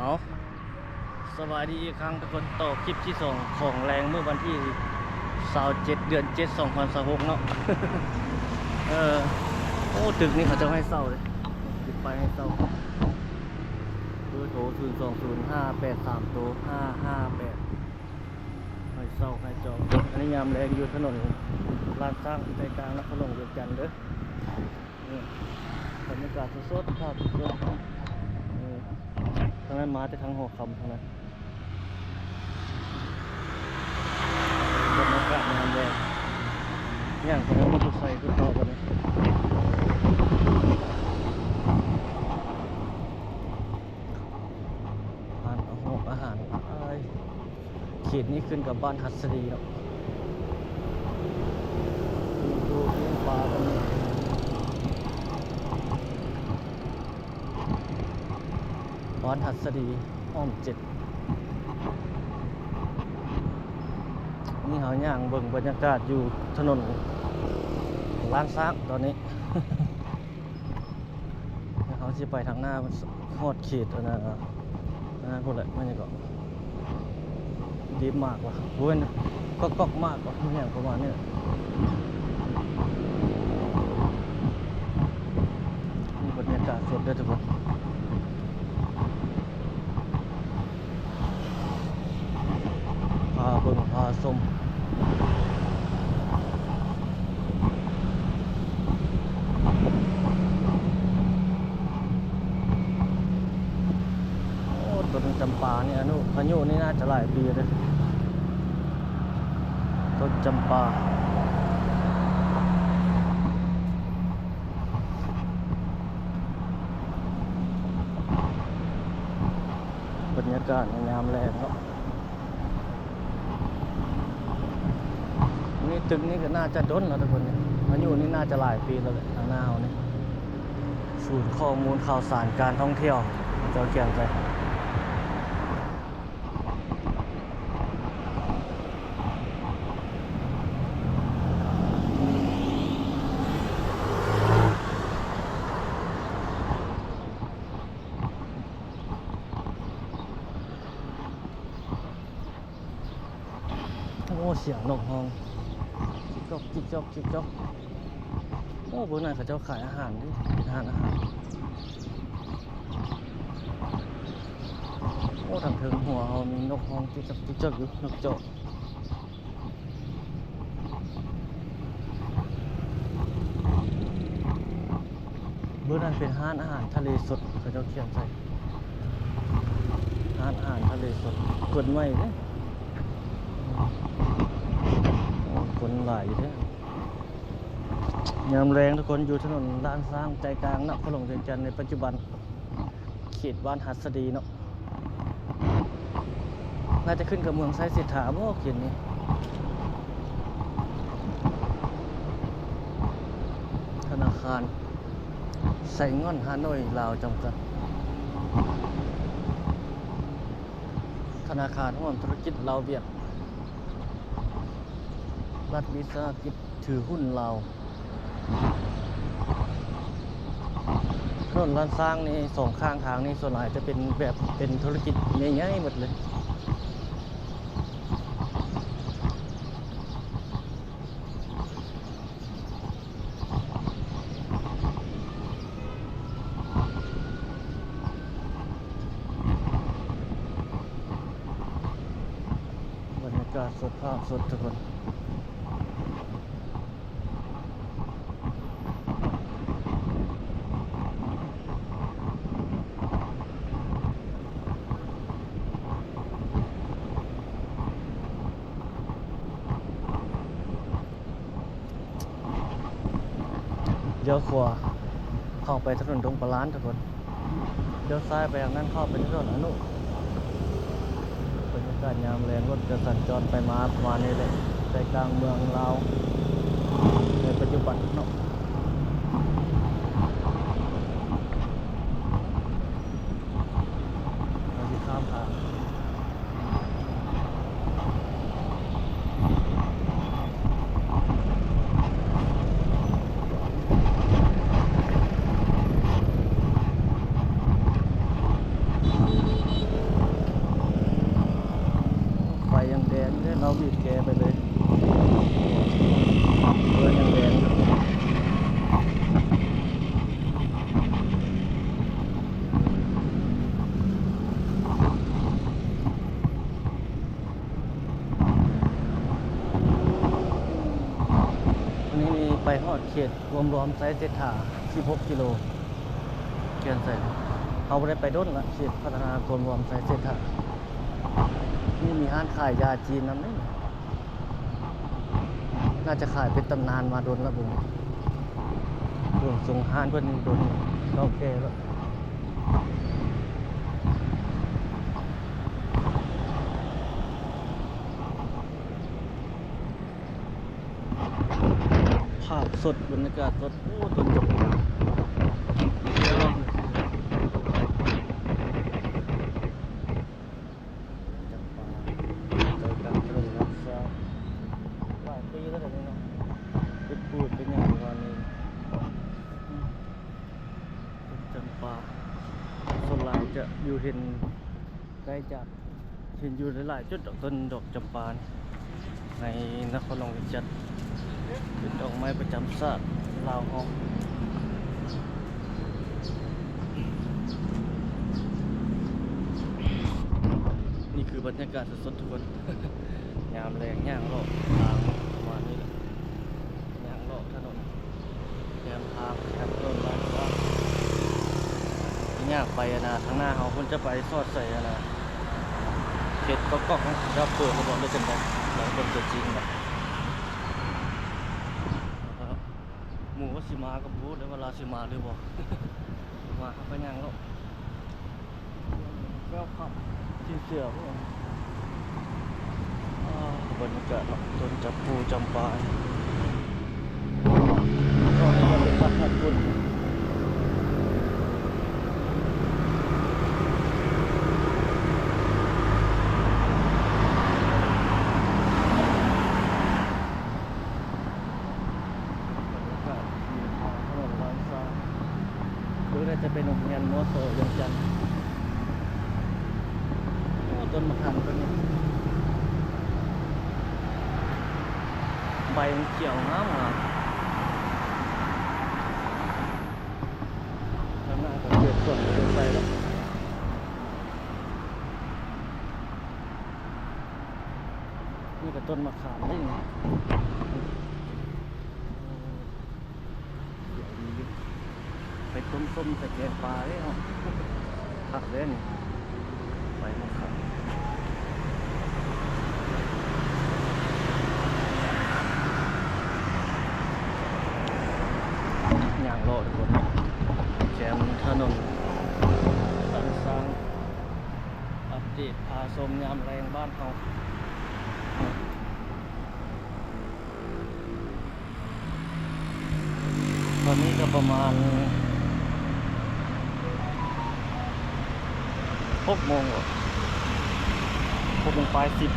ເອົາ ສະບາຍດີອີກຄັ້ງທຸກຄົນ, ຕໍ່ຄລິບທີສອງຂອງແລງມື້ວັນທີຊາວເຈັດ ເດືອນເຈັດ ສອງພັນຊາວຫົກເນາະ. ເອີ ໂອ້ ຕຶກນີ້ເຂົາເຈົ້າໃຫ້ເຊົ່າເດ້, ຕິດປ້າຍໃຫ້ເຊົ່າ. ເບີໂທ ສູນສອງສູນ ຫ້າແປດສາມໂຕ ຫ້າຫ້າແປດ ໃຫ້ເຊົ່າໃຫ້ຈອງ. ອັນນີ້ຍາມແລງຢູ່ຖະໜົນລ້ານຊ້າງ ໃຈກາງນະຄອນຫຼວງວຽງຈັນເດີ. ນີ້ ບັນຍາກາດສົດໆ ພາບສົດໆ ເອີ ທາງນັ້ນມາແຕ່ທາງຫໍຄຳທາງນັ້ນ. ບັນຍາກາດຍາມແລງ ຍ່າງໄປທາງມໍເຕີໄຊຄືເກົ່າບັດນີ້. ຮ້ານອາຫອງອາຫານຫຼາຍ. ເຂດນີ້ຂຶ້ນກັບບ້ານຫັດສະດີເນາະ. ມີປູ ມີປາກັນ ບ້ານຫັດສະດີ ອ້ອມເຈັດ. ນີ້ເຮົາຍ່າງເບິ່ງບັນຍາກາດຢູ່ຖະໜົນລ້ານຊ້າງຕອນນີ້. ເຮົາຊິໄປທາງໜ້າ ຮອດເຂດອັນນັ້ນ ອັນນັ້ນພຸ້ນແຫຼະ. ແມ່ນຫຍັງເກາະ ດີບມາກວະ ບໍ່ແມ່ນ ກອກໆມາກວະ ມີຫຍັງປະມານນີ້ແຫຼະ. ນີ້ບັນຍາກາດສົດເດີທຸກຄົນ. ພາເບິ່ງພາຊົມ. ໂອ້ ຕົ້ນຈຳປານີ້ອາຍຸ ອາຍຸນີ້ໜ້າຈະຫຼາຍປີເດ້ ຕົ້ນຈຳປາ. ບັນຍາກາດໃນຍາມແລງເນາະ. ນີ້ຕຶກນີ້ກໍໜ້າຈະດົນແລ້ວທຸກຄົນ, ອາຍຸນີ້ໜ້າຈະຫຼາຍປີແລ້ວແຫຼະ. ທາງໜ້າເຮົານີ້ ສູນຂໍ້ມູນຂ່າວສານການທ່ອງທ່ຽວ ເຂົາເຈົ້າຂຽນໃສ່. ໂອ້ ສຽງນົກຮ້ອງ ຈິກຈອກ ຈິກຈອກ ຈິກຈອກ. ໂອ້ ເບິ່ງນັ້ນ ເຂົາເຈົ້າຂາຍອາຫານເດ້ ເປັນຮ້ານອາຫານ. ໂອ້ ທາງເທິງຫົວເຮົາມີນົກຮ້ອງຈິກຈອກ ຈິກຈອກຢູ່ ນົກຈອກ. ເບິ່ງນັ້ນເປັນຮ້ານອາຫານທະເລສົດ ເຂົາເຈົ້າຂຽນໃສ່ ຮ້ານອາຫານທະເລສົດ ເປີດໃໝ່ເດ້. ໂອ້ ຄົນຫຼາຍຢູ່ເດ້ ຍາມແລງທຸກຄົນ. ຢູ່ຖະໜົນລ້ານຊ້າງ ໃຈກາງນະຄອນຫຼວງວຽງຈັນໃນປັດຈຸບັນ ເຂດບ້ານຫັດສະດີເນາະ. ໜ້າຈະຂຶ້ນກັບເມືອງໄຊເສດຖາບໍ ເຂດນີ້. ທະນາຄານໄຊງ່ອນ ຮ່າໂນ້ຍ ລາວ ຈຳກັດ, ທະນາຄານຮ່ວມທຸລະກິດລາວ-ຫວຽດ, ລັດວິສາຫະກິດຖືຫຸ້ນລາວ. ຖະໜົນລ້ານຊ້າງນີ້ ສອງຂ້າງທາງນີ້ ສ່ວນຫຼາຍຈະເປັນແບບ ເປັນທຸລະກິດໃຫຍ່ໆໝົດເລີຍ. ບັນຍາກາດສົດ ພາບສົດທຸກຄົນ. ລ້ຽວຂວາເຂົ້າໄປຖະໜົນດົງປະລານທຸກຄົນ. ລ້ຽວຊ້າຍໄປທາງນັ້ນ ເຂົ້າໄປຖະໜົນອະນຸ. ບັນຍາກາດຍາມແລງ ລົດກະສັນຈອນໄປມາປະມານນີ້ແຫຼະ ໃຈກາງເມືອງລາວໃນປັດຈຸບັນເນາະ. ເຮົາຊິຂ້າມທາງ. ໂອ້ ເດ້ ເຮົາບີບແກໄປເລີຍ ເພື່ອຍັງແດງຢູ່. ອັນນີ້ນີ້ໄປຮອດເຂດກວມລວມໄຊເສດຖາ ສິບຫົກກິໂລ ແກ່ນໄຊ. ເຮົາບໍ່ໄດ້ໄປດົນລະ ເຂດພັດທະນາກວມລວມໄຊເສດຖາ. ນີ້ມີຮ້ານຂາຍຢາຈີນນຳເດ້. ໜ້າຈະຂາຍເປັນຕຳນານມາດົນລະບຸ ເບິ່ງຊົງຮ້ານເພິ່ນດົນ ເກົ່າແກ່ແລ້ວ. ພາບສົດ ບັນຍາກາດສົດ ໂອ້ ຕົ້ນຈຳປາ ຈຳປາ ໃຈກາງຖະໜົນລາດຊາ ຫຼາຍປີແລ້ວເດ້ນີ້ເນາະ ເປັນປູດເປັນຫຍັງປະມານນີ້. ອືມ ຕົ້ນຈຳປາ ສ່ວນຫຼາຍຈະຢູ່ເຫັນໄກຈາກ ເຫັນຢູ່ຫຼາຍໆຈຸດດອກ ຕົ້ນດອກຈຳປານີ້ ໃນນະຄອນຫຼວງວຽງຈັນ ເປັນດອກໄມ້ປະຈຳຊາດລາວເຮົາ. ນີ້ຄືບັນຍາກາດສົດໆ ທຸກຄົນ ຍາມແລງຍ່າງເລາະທາງປະມານນີ້ແຫຼະ ຍ່າງເລາະຖະໜົນ ແຄມທາງ ແຄມຖະໜົນບ້ານຊາ ຍ່າງໄປອັນນ່າ ທາງໜ້າເຮົາເພິ່ນຈະໄປສອດໃສ່ອັນນ່າ ເຂດກອກໆ ເນາະ ຈະເປີດລະບໍ ຫຼືຈັ່ງໃດ ລອງເບິ່ງຕົວຈິງເນາະ. ໝູ່ວ່າຊິມາກໍບໍ່ຮູ້ເດ້ວ່າລາວຊິມາຫຼືບໍ່ ມາເຮົາກໍຍ່າງເລາະ. ແວວຄັບ ທີ່ເສືອ ອ່າ ບັນຍາກາດເນາະ ຕົ້ນຈຳປູຈຳປາ ຕອນນີ້ກໍເປັນວັດທະກຸນ. ບັນຍາກາດທີ່ທາງຖະໜົນລ້ານຊ້າງ ເບິ່ງແລ້ວຈະເປັນໂຮງຮຽນ ມສ ວຽງຈັນ. ໂອ້ ຕົ້ນໝາກຂາມຕົວນີ້ ໃບມັນຂຽວງາມໆ. ທາງໜ້າກໍເຂດສວນເກີນໄປແລ້ວ. ນີ້ກໍຕົ້ນໝາກຂາມເດ້ນີ້ ໄປຕົ້ມສົ້ມໃສ່ແກງປາເດ້ເນາະ ຄັກເດ້ນີ້ ໃບໝາກຂາມ. ຍ່າງເລາະທຸກຄົນ ແຄມຖະໜົນລ້ານຊ້າງ ອັບເດດພາຊົມຍາມແລງບ້ານເຮົາ. ຕອນນີ້ກໍປະມານຫົກໂມງ ຫົກໂມງປາຍສິບ.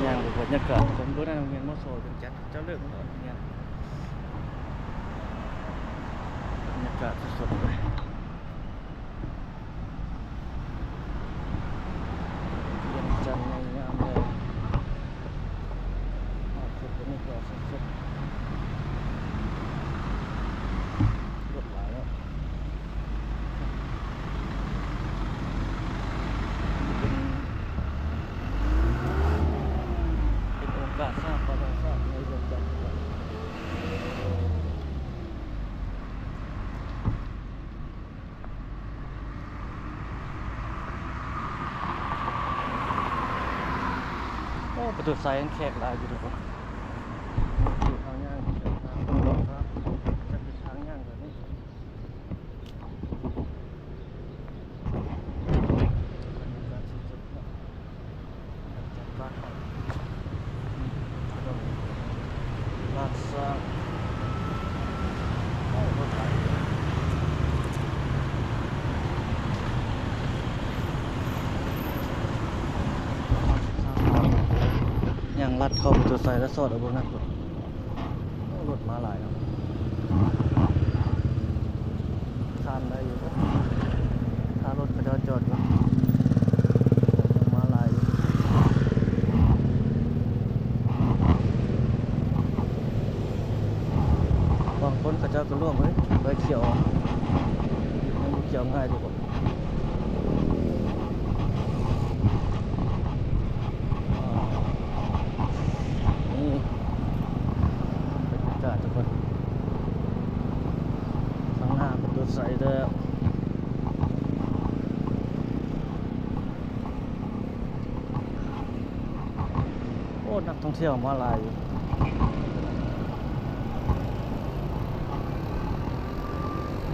ຍ່າງເບິ່ງບັນຍາກາດ ເບິ່ງນັ້ນໂຮງຮຽນ ມສ ວຽງຈັນ ເຈົ້າເລີກມັນອອກໂຮງຮຽນ. ບັນຍາກາດສົດໆ ເລີຍ ວຽງຈັນໃນຍາມແລງ. ອ່າ ເປັນບັນຍາກາດສົດໆ ລົດຫຼາຍເນາະ. ເປັນ ເປັນອົງການສ້າງປະຫວັດສາດໃນວຽງຈັນ. ໂອ້ ປະຕູໄຊແຂກຫຼາຍຢູ່ທຸກຄົນ. ຢູ່ທາງຍ່າງ ທາງລົງເນາະ ຈະເປັນທາງຍ່າງແບບນີ້. ບັນຍາກາດສົດໆ ເນາະ. ຈາກບ້ານເຮົາ ບ້ານຊາ ໂອ້ ລົດຫຼາຍ. ລັດເຂົ້າປະຕູໄຊແລ້ວ ສອດເອົາເບິ່ງນັ້ນພຸ້ນ. ໂອ້ ລົດມາຫຼາຍເນາະ. ຂ້າມໄດ້ຢູ່ບໍ່? ຖ້າລົດເຂົາເຈົ້າຈອດຢູ່. ມາຫຼາຍຢູ່. ບາງຄົນເຂົາເຈົ້າກໍລ່ວງເລີຍ ໄຟຂຽວ ມັນບໍ່ຂຽວງ່າຍດີກວ່າ. ນີ້ ບັນຍາກາດທຸກຄົນ ຂ້າງໜ້າປະຕູໄຊແລ້ວ. ໂອ້ ນັກທ່ອງທ່ຽວມາຫຼາຍຢູ່.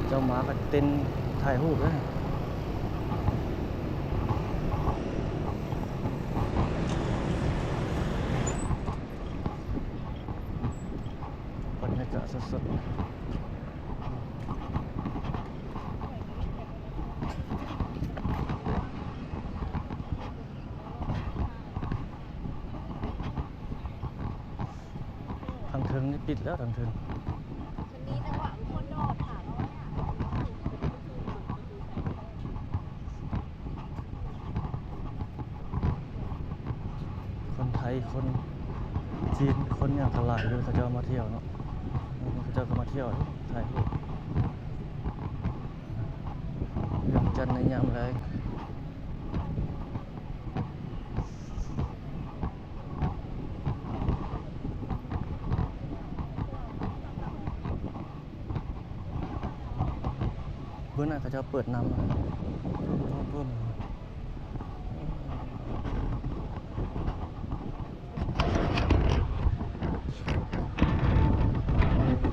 ເຈົ້າມາກໍເຕັ້ນຖ່າຍຮູບເດ້. ບັນຍາກາດສົດໆ. ທາງເທິງນີ້ປິດແລ້ວ ທາງເທິງ. ຄົນໄທ ຄົນຈີນ ຄົນຫຍັງກໍຫຼາຍຢູ່ ເຂົາເຈົ້າມາທ່ຽວເນາະ. ເຂົາເຈົ້າກໍມາທ່ຽວ ຖ່າຍຮູບ ວຽງຈັນໃນຍາມແລງ. ເບິ່ງນັ້ນ ເຂົາເຈົ້າເປີດນ້ຳ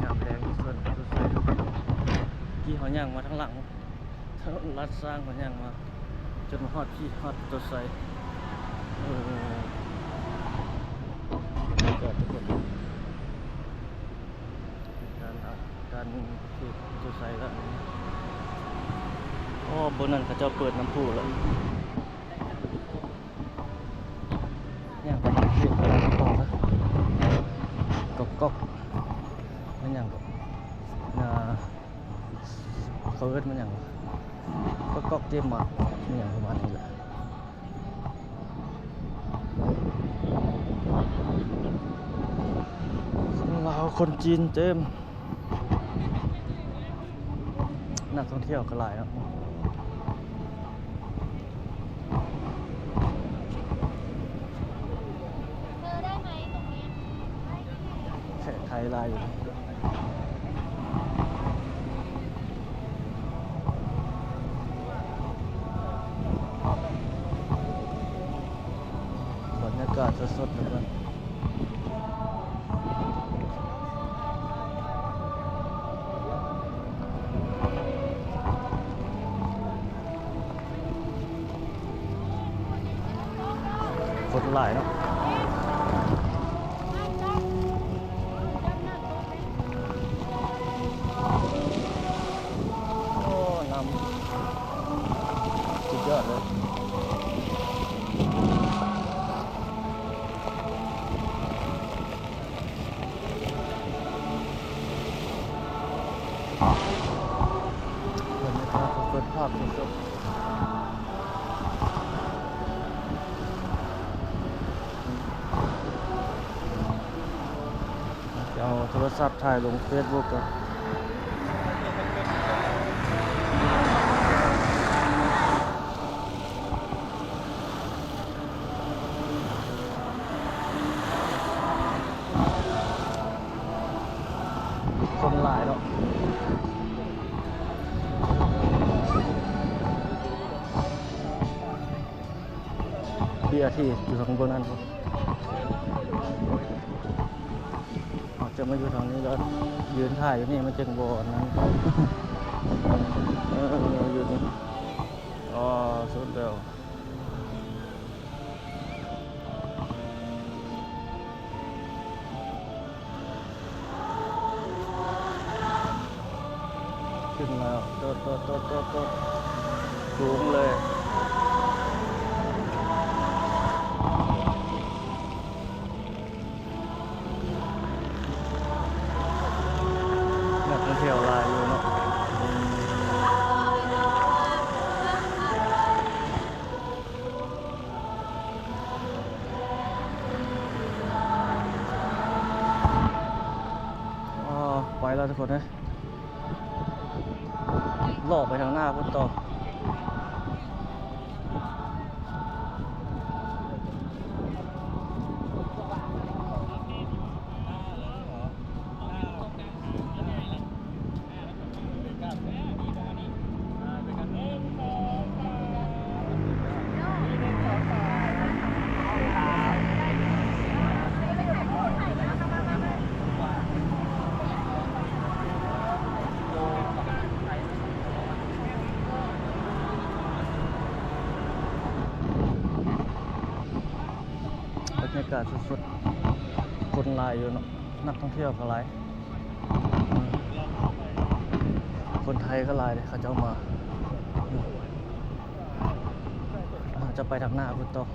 ຍາມແລງ ສວນປະຕູໄຊ. ກີ້ເຮົາຍ່າງມາທາງຫຼັງ ຖະໜົນລາດຊ້າງ ເຮົາຍ່າງມາຈົນມາຮອດພີ້ ຮອດປະຕູໄຊ. ເອີ ບັນຍາກາດທຸກຄົນ ການ ການເຂດປະຕູໄຊແລ້ວ. ໂອ້ ເບິ່ງນັ້ນ ເຂົາເຈົ້າເປີດນ້ຳພຸແລ້ວ. ຫຍັງກໍເຂດຕ່ອ ກອກໆ ແມ່ນຫຍັງກໍ ອ່າ ເຂົາເອີ້ນມັນຫຍັງ ກອກໆ ເຈມາດ ອີຫຍັງປະມານນີ້ແຫຼະ. ຄົນລາວ ຄົນຈີນເຕັມ ນັກທ່ອງທ່ຽວກໍຫຼາຍເນາະ. ແຂກໄທຫຼາຍຢູ່. ບັນຍາກາດສົດໆ ທຸກຄົນ. ຄົນຫຼາຍເນາະ. ໂອ້ ນ້ຳສຸດຍອດເລີຍ. ບັນຍາກາດສົດໆ ພາບສົດໆ. ຈະເອົາໂທລະສັບຖ່າຍລົງເຟສບຸກກ່ອນ. ຄົນຫຼາຍເນາະ. ເບຍທີ່ຢູ່ທາງເບື້ອງນັ້ນພຸ້ນ ອາດຈະມາຢູ່ທາງນີ້ແລ້ວ ຢືນຖ່າຍຢູ່ນີ້ມັນຈຶ່ງບໍ່ອັນນັ້ນ. ເອີ ຢູ່ນີ້ ອໍ ສຸດແລ້ວ. ຂຶ້ນແລ້ວ ໂຕດໆໆໆໆ ສູງເລີຍ. ຕໍ່ໄປທາງໜ້າພຸ້ນຕໍ່. ບັນຍາກາດສົດໆ ຄົນຫຼາຍຢູ່ເນາະ ນັກທ່ອງທ່ຽວກໍຫຼາຍ. ຄົນໄທກໍຫຼາຍເດ້ ເຂົາເຈົ້າມາ. ເຮົາຈະໄປທາງໜ້າພຸ້ນຕໍ່.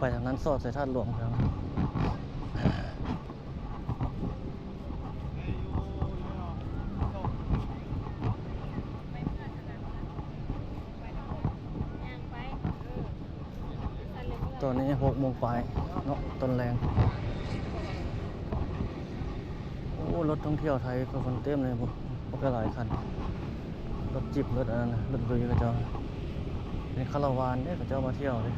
ໄປທາງນັ້ນ ສອດໃສ່ທາດຫຼວງ. ຕອນນີ້ຫົກໂມງປາຍເນາະ ຕອນແລງ. ໂອ້ ລົດທ່ອງທ່ຽວໄທກໍຄົນເຕັມເລີຍ ບັກຫຼາຍຄັນ ລົດຈິບ ລົດອັນນັ້ນນະ ລົດລຸຍເຂົາເຈົ້າ ເປັນຄາລາວານເດ້ ເຂົາເຈົ້າມາທ່ຽວເດ້.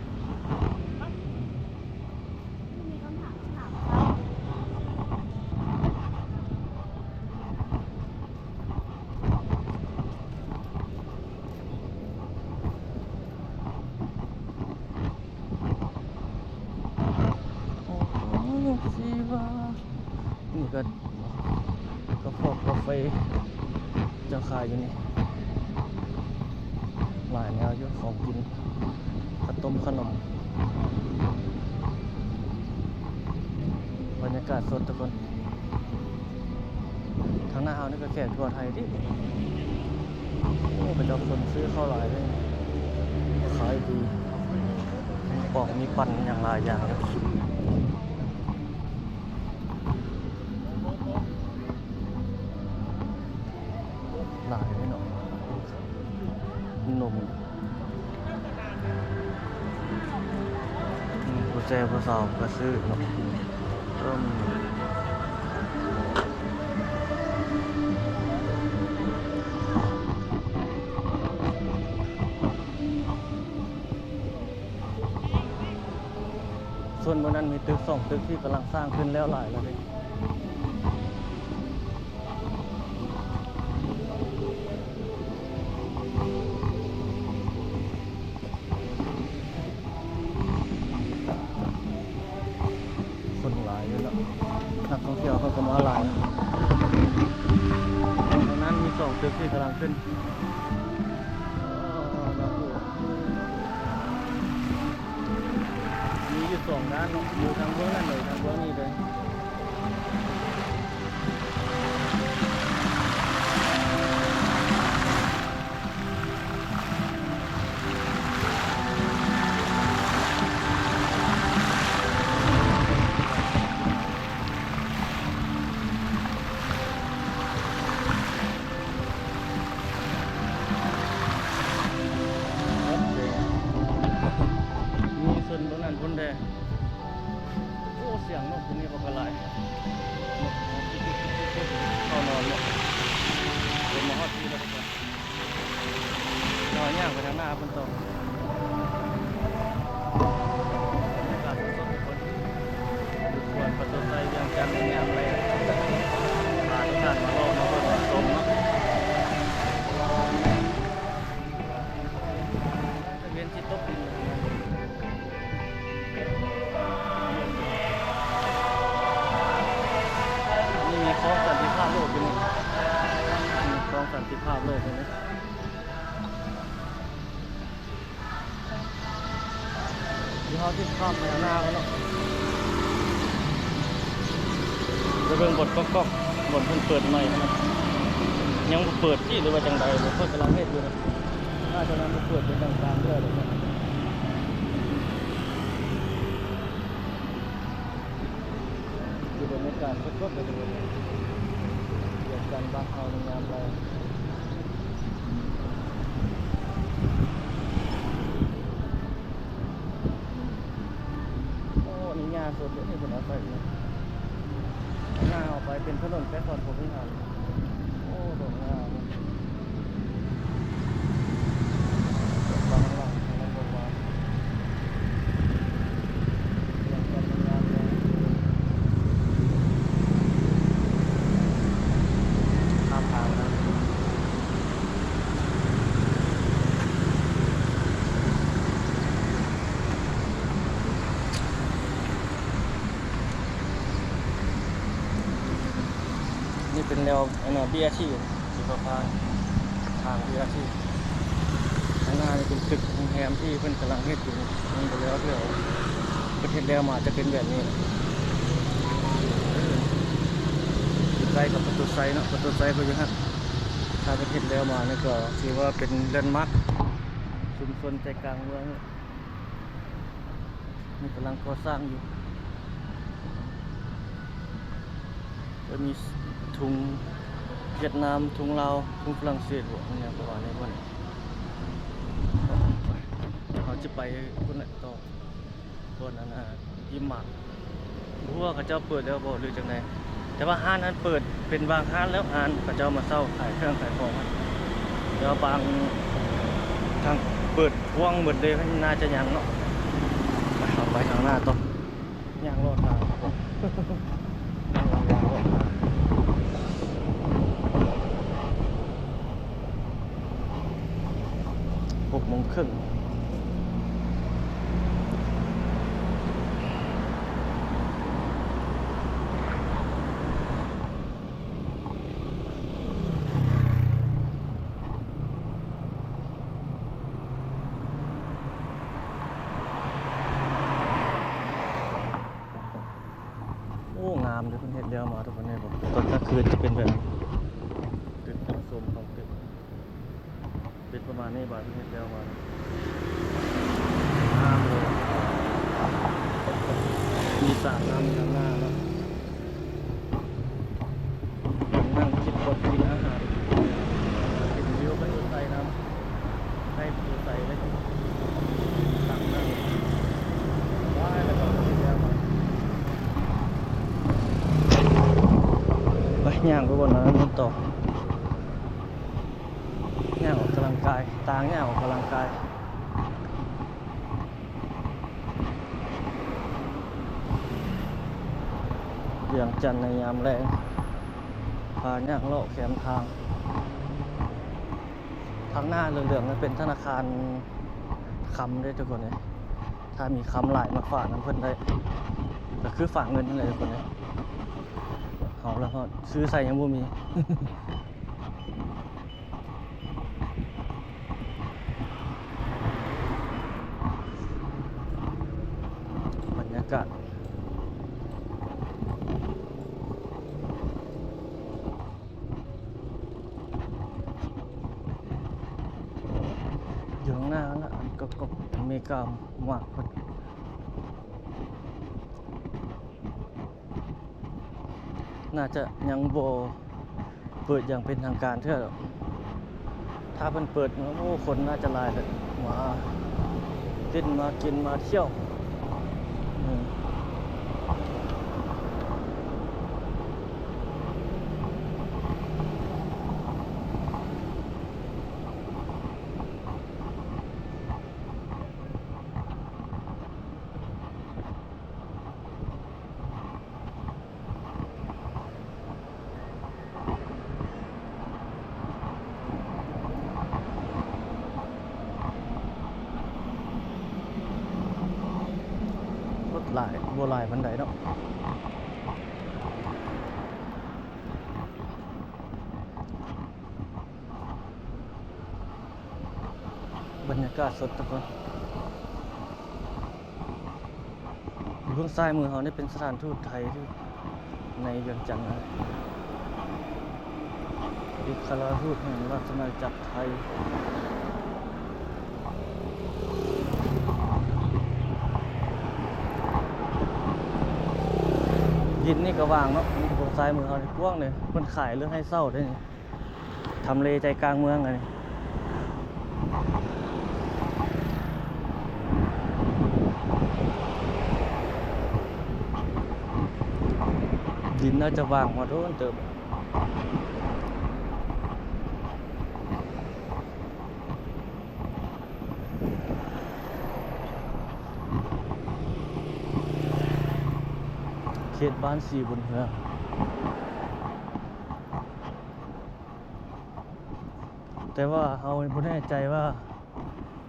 ໂອ້ ຊີວາ ນີ້ກໍ ກະເພາະກາເຟ ເຈົ້າຂາຍຢູ່ນີ້ ຫຼາຍແນວຢູ່ ຂອງກິນ ເຂົ້າຕົ້ມ ຂະໜົມ. ບັນຍາກາດສົດທຸກຄົນ ທາງໜ້າເຮົານີ້ກໍແຂກທົ່ວໄທຕິ. ໂອ້ ເຂົາເຈົ້າຄົນຊື້ເຂົ້າຫຼາຍເດ້ ຂາຍດີ ມີປອກມີປັ່ນຫຍັງຫຼາຍຢ່າງຢູ່ ຫຼາຍເດ້ເນາະ ນົມ. ອືມ ຜູ້ແຊຜູ້ສາວກໍຊື້ເນາະ ເອີ ສ່ວນເມືອງນັ້ນມີຕຶກສອງຕຶກທີ່ກຳລັງສ້າງຂຶ້ນແລ້ວຫຼາຍແລ້ວເດ້. ຄົນຫຼາຍຢູ່ເນາະ ນັກທ່ອງທ່ຽວເພິ່ນກໍມາຫຼາຍ. ຕອນນັ້ນມີສອງຕຶກທີ່ກຳລັງຂຶ້ນ ມີຢູ່ສອງດ້ານເນາະ ຢູ່ທາງເບື້ອງນັ້ນເລີຍ ທາງເບື້ອງນີ້ເລີຍ. ມີຊົນເບື້ອງນັ້ນພຸ້ນແດ່. ໂອ້ ສຽງນົກຕົວນີ້ບັກຫຼາຍ ນົກເຂົ້ານອນເນາະ. ເປັນມາຮອດທີ່ແລ້ວທຸກຄົນ ເຮົາຍ່າງໄປທາງໜ້າພຸ້ນຕໍ່. ບັນຍາກາດສົດໆ ທຸກຄົນ ຢູ່ສວນປະຕູໄຊ ວຽງຈັນ ໃນຍາມແລງ ພາທຸກທ່ານມາເລາະມາເບິ່ງມາຊົມເນາະ. ຕາເວັນຊິຕົກດິນ ນີ້ມີຄອງສັນຕິພາບໂລກຢູ່ນີ້ ມີຄອງສັນຕິພາບໂລກຢູ່ນີ້. ດຽວເຮົາຊິຂ້າມໄປທາງໜ້າພຸ້ນເນາະ ໄປເບິ່ງບ່ອນກອກໆ ບ່ອນເພິ່ນເປີດໃໝ່ຫັ້ນນະ ຍັງບໍ່ເປີດຕິ ຫຼືວ່າຈັ່ງໃດ ເພິ່ນກຳລັງເຮັດຢູ່ນະ ໜ້າຈະຍັງບໍ່ເປີດເປັນທາງການເທື່ອເດ. ການສົດໆເລີຍທຸກຄົນ ວຽງຈັນບ້ານເຮົາໃນຍາມແລງ. ໂອ້ ນີ້ຫຍ້າສົດເດ້ນີ້ ເພິ່ນເອົາໃສ່ນີ້ ໜ້າເອົາໄປເປັນຖະໜົນແຕ່ກ່ອນ ໂອ້ ດົງຫຍ້າ. ນີ້ເປັນແນວ ອັນນ່າ ບີອາທີ ທີ່ເຂົາພາທາງບີອາທີ. ທາງໜ້ານີ້ເປັນຕຶກໂຮງແຮມທີ່ເພິ່ນກຳລັງເຮັດຢູ່ ຍັງບໍ່ແລ້ວເທື່ອ. ເພິ່ນເຮັດແລ້ວມາຈະເປັນແບບນີ້ ຢູ່ໃກ້ກັບປະຕູໄຊເນາະ ປະຕູໄຊເພິ່ນຢູ່ຫັ້ນ. ຖ້າເພິ່ນເຮັດແລ້ວມານີ້ກໍຖືວ່າເປັນແລນມາກຊຸມຊົນໃຈກາງເມືອງ. ນີ້ກຳລັງກໍ່ສ້າງຢູ່ ເອີ ມີທຸງຫວຽດນາມ ທຸງລາວ ທຸງຝຣັ່ງເສດບໍ ອີ່ຫຍັງປະມານນີ້. ເຮົາຈະໄປພຸ້ນແຫຼະຕໍ່ ບ່ອນອັນນ່າ ຍິມໝາກ ບໍ່ຮູ້ວ່າເຂົາເຈົ້າເປີດແລ້ວບໍ່ຫຼືຈັ່ງໃດ. ແຕ່ວ່າຮ້ານຫັ້ນເປີດເປັນບາງຮ້ານແລ້ວ ຮ້ານເຂົາເຈົ້າມາເຊົ່າຂາຍເຄື່ອງຂາຍຂອງ ແຕ່ວ່າບາງທາງເປີດກວ້າງໝົດເລີຍ ໜ້າຈະຍັງເນາະ. ໄປ ເຮົາໄປທາງໜ້າຕໍ່ ຍ່າງເລາະທາງ ຍ່າງເລາະທາງ. ຫົກໂມງເຄິ່ງ. ໂອ້ ງາມເດ້ ເພິ່ນເຮັດແລ້ວມາທຸກຄົນເອີຍ. ຕອນກາງຄືນຈະເປັນແບບ ຕຶກ ໂຊນຂອງຕຶກ ເປັນປະມານນີ້. ບາດເພິ່ນເຮັດແລ້ວມາ ງາມເລີຍ ມີສະນ້ຳຢູ່ທາງໜ້າເນາະ. ນັ່ງຄິດບົດກິນອາຫານ ເຫັນວິວປະຕູໄຊນຳ ໃກ້ປະຕູໄຊເລີຍ ຕັກນ້ຳ ໄປ ແລ້ວກໍເຮັດແລ້ວ ໄປ ຍ່າງໄປບ່ອນນັ້ນຕໍ່ ຍ່າງອອກກຳລັງກາຍ ຕາງຍ່າງອອກກຳລັງກາຍ. ວຽງຈັນໃນຍາມແລງ ພາຍ່າງເລາະແຄມທາງ. ທາງໜ້າເຫຼືອງໆນັ້ນເປັນທະນາຄານຄຳເດ້ທຸກຄົນເອີຍ. ຖ້າມີຄຳຫຼາຍມາຝາກນຳເພິ່ນໄດ້ ກໍຄືຝາກເງິນຫັ້ນແຫຼະທຸກຄົນເອີຍ. ເຮົາລະຮອດ ຊື້ໃສ່ຍັງບໍ່ມີ. ບັນຍາກາດ ຢູ່ຂ້າງໜ້າຫັ້ນລະ ອັນກອກໆ ເມກາມາກເພິ່ນ. ໜ້າຈະຍັງບໍ່ເປີດຢ່າງເປັນທາງການເທື່ອດອກ. ຖ້າເພິ່ນເປີດ ໂອ້ ຄົນໜ້າຈະຫຼາຍເລີຍ ມາຫຼິ້ນ ມາກິນ ມາທ່ຽວ. ອືມ. ລົດຫຼາຍ ບໍ່ຫຼາຍປານໃດເນາະ. ບັນຍາກາດສົດທຸກຄົນ. ຢູ່ເບື້ອງຊ້າຍມືເຮົານີ້ເປັນສະຖານທູດໄທທີ່ໃນວຽງຈັນນະ ເອກອັຄຄະລາດທູດແຫ່ງລາຊະອານາຈັກໄທ. ດິນນີ້ກໍວ່າງເນາະ, ນີ້ກໍບ່ອນຊ້າຍມືເຮົານີ້ກວ້າງເດ້, ເພິ່ນຂາຍເລື່ອງໃຫ້ເຊົ່າເດ້ນີ້. ທຳເລໃຈກາງເມືອງອັນນີ້. ດິນໜ້າຈະວ່າງມາໂດນເຕີບ. ເຂດບ້ານສີບຸນເຮືອງ. ແຕ່ວ່າເຮົາບໍ່ແນ່ໃຈວ່າ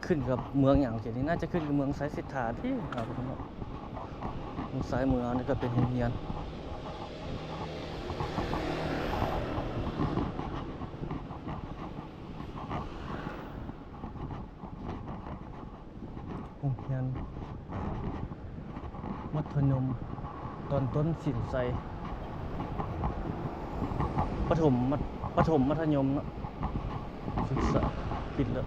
ຂຶ້ນກັບເມືອງຫຍັງ, ເຂດນີ້ໜ້າຈະຂຶ້ນກັບເມືອງໄຊເສດຖາຕິ. ທາງຊ້າຍມືເຮົານີ້ກໍເປັນໂຮງຮຽນ, ໂຮງຮຽນມັດທະຍົມຕອນຕົ້ນສິນໄຊ, ປະຖົມ ປະຖົມມັດທະຍົມເນາະ, ສຶກສາ ປິດແລ້ວ.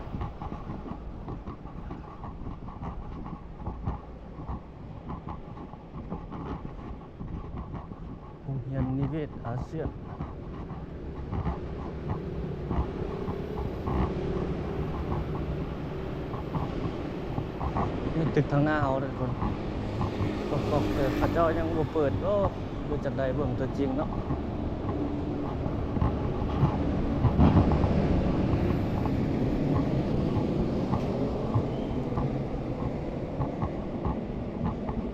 ໂຮງຮຽນນິເວດອາຊຽນ. ນີ້ຕຶກທາງໜ້າເຮົາເດີທຸກຄົນ, ກໍ ກໍ ເຂົາເຈົ້າຍັງບໍ່ເປີດ. ໂອ້ ເຮັດຈັ່ງໃດເບິ່ງຕົວຈິງເນາະ.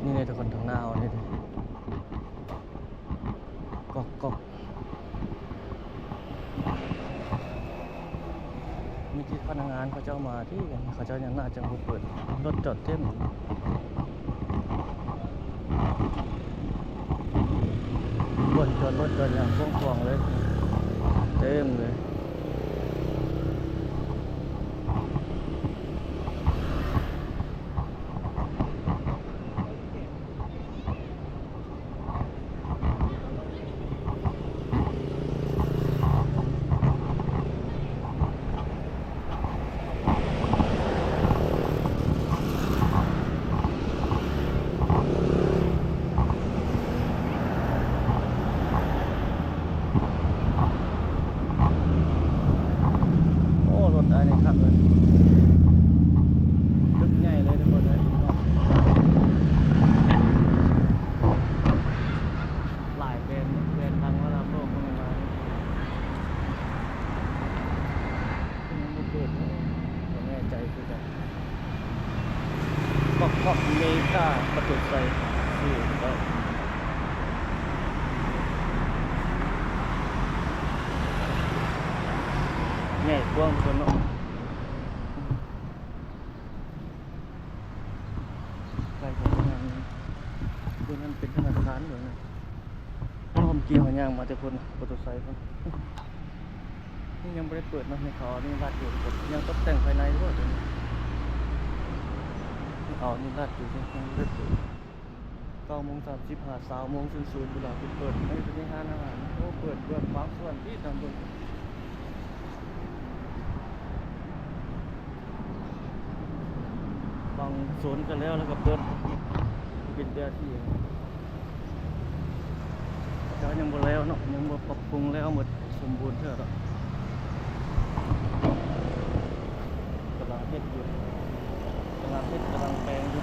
ນີ້ເດ້ທຸກຄົນ, ທາງໜ້າເຮົານີ້ເດ້. ກອກໆ ມີແຕ່ພະນັກງານເຂົາເຈົ້າມາຕິ, ເຂົາເຈົ້າຍັງໜ້າຈະບໍ່ເປີດ, ລົດຈອດເຕັມ, ບ່ອນຈອດລົດຈອດຫຍັງກວ້າງຂວາງເລີຍ, ເຕັມເລີຍ. ໂອ້ ລົດອັນນີ້ຄັກເລີຍ, ຕຶກໃຫຍ່ເລີຍທຸກຄົນເອີຍ. ຫຼາຍແບຣນເນາະ, ແບຣນດັງລະດັບໂລກເພິ່ນມາ, ຍັງບໍ່ເປີດເນາະ, ບໍ່ແນ່ໃຈຄືກັນ. ກອກໆ ເມກາ ປະຕູໄຊ ຊື່ເຈົ້າ ໃຫຍ່ກວ້າງເພິ່ນເນາະ. ໃກ້ກັບໂຮງງານນີ້, ໂຕນັ້ນເປັນທະນາຄານເບິ່ງນະ. ໂອ້ ເມື່ອກີ້ເຮົາຍ່າງມາແຕ່ພຸ້ນນະ, ປະຕູໄຊພຸ້ນ. ນີ້ຍັງບໍ່ໄດ້ເປີດເນາະ, ຍັງເອົາອັນນີ້ລັດຢູ່, ຍັງຕົກແຕ່ງພາຍໃນຢູ່ເດນີ້. ເອົາອັນນີ້ລັດຢູ່, ຍັງບໍ່ໄດ້ເປີດ. ເກົ້າໂມງສາມສິບຫາຊາວໂມງສູນສູນ ເວລາເພິ່ນເປີດ. ອັນນີ້ເປັນຮ້ານອາຫານ. ໂອ້ ເປີດເບິ່ງບາງສ່ວນທີ່ທາງເບິ່ງ. ບາງໂຊນກໍແລ້ວ ແລ້ວກໍເປີດ ເປັນເຈົ້າທີ່ ແຕ່ວ່າຍັງບໍ່ແລ້ວເນາະ, ຍັງບໍ່ປັບປຸງແລ້ວໝົດສົມບູນເທື່ອດອກ. ກຳລັງເຮັດຢູ່, ກຳລັງເຮັດ, ກຳລັງແປງຢູ່.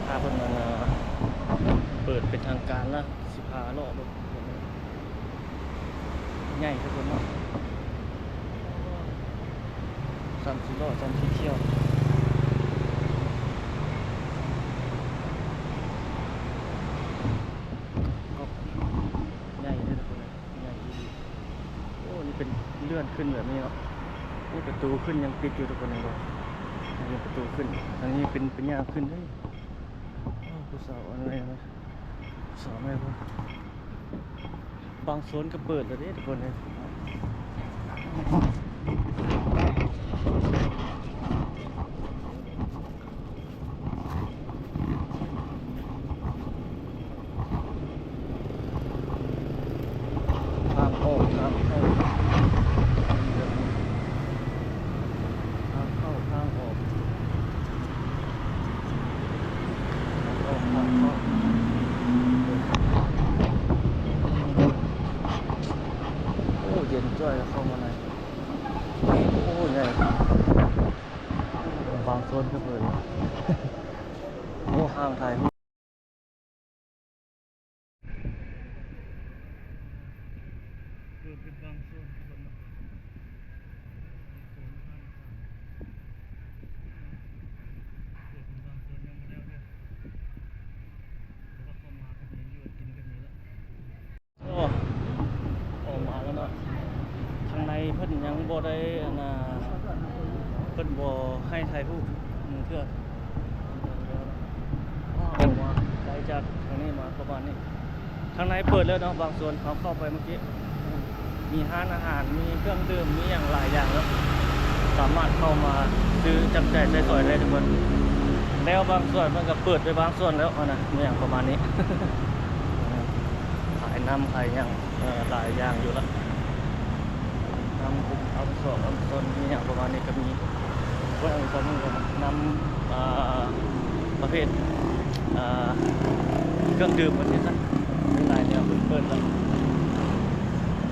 ຖ້າເພິ່ນ ອັນ ເປີດເປັນທາງການລະ ຊິພາເລາະເບິ່ງ. ໃຫຍ່ທຸກຄົນເນາະ, ສາມສີ່ລໍ້ ສາມສີ່ຖ້ຽວ. ກໍໃຫຍ່ເດ້ທຸກຄົນເອີຍ, ໃຫຍ່ອີ່ຫຼີ. ໂອ້ ນີ້ເປັນເລື່ອນຂຶ້ນແບບນີ້ເນາະ. ນີ້ປະຕູຂຶ້ນຍັງປິດຢູ່ທຸກຄົນເຫັນບໍ່? ນີ້ປະຕູຂຶ້ນ, ອັນນີ້ເປັນ ເປັນຍ່າງຂຶ້ນເດ້. ໂອ້ ຜູ້ສາວອັນນີ້ນະ. ສອງແມ່ນບໍ່? ບາງໂຊນກໍເປີດແລ້ວເດ້ທຸກຄົນເອີຍ. ທາງອອກ ທາງເຂົ້າ ທາງເຂົ້າ ທາງອອກ. ຄົນຄືເພິ່ນ ໂອ້ ຫ້າມຖ່າຍຮູບ ເປີດເປັນບາງສ່ວນເນາະ ເປີດເປັນບາງສ່ວນ ຍັງບໍ່ແລ້ວເດີ້ ແຕ່ວ່າເຂົ້າມາກໍມີຢູ່ກິນກັນນີ້ແຫຼະ. ໂອ້ ອອກມາແລ້ວເນາະ ທາງໃນເພິ່ນຍັງບໍ່ໄດ້ ອັນນ່າ ເພິ່ນບໍ່ໃຫ້ຖ່າຍຮູບເທື່ອ ອອກມາໄກຈາກທາງນີ້ມາປະມານນີ້ ທາງໃນເປີດແລ້ວເນາະ ບາງສ່ວນເຮົາເຂົ້າໄປເມື່ອກີ້ ມີຮ້ານອາຫານ ມີເຄື່ອງດື່ມ ມີຫຍັງຫຼາຍຢ່າງເນາະ ສາມາດເຂົ້າມາຊື້ຈັບຈ່າຍໃຊ້ສອຍໄດ້ທຸກຄົນ ແລ້ວບາງສ່ວນເພິ່ນກໍເປີດໄປບາງສ່ວນແລ້ວຫັ້ນນະ ມີຫຍັງປະມານນີ້. ຂາຍນ້ຳຂາຍຫຍັງ ເອີ ຫຼາຍຢ່າງຢູ່ລະ ນ້ຳອຸມອຳສອກອຳຊົນ ມີຫຍັງປະມານນີ້ກໍມີ ເພິ່ນອຳຊົນກໍນຳ ອ່າ ປະເພດ ອ່າ ເຄື່ອງດື່ມວ່າຊີ້ຊະ ມີຫຼາຍແນວເພິ່ນເປີດລະ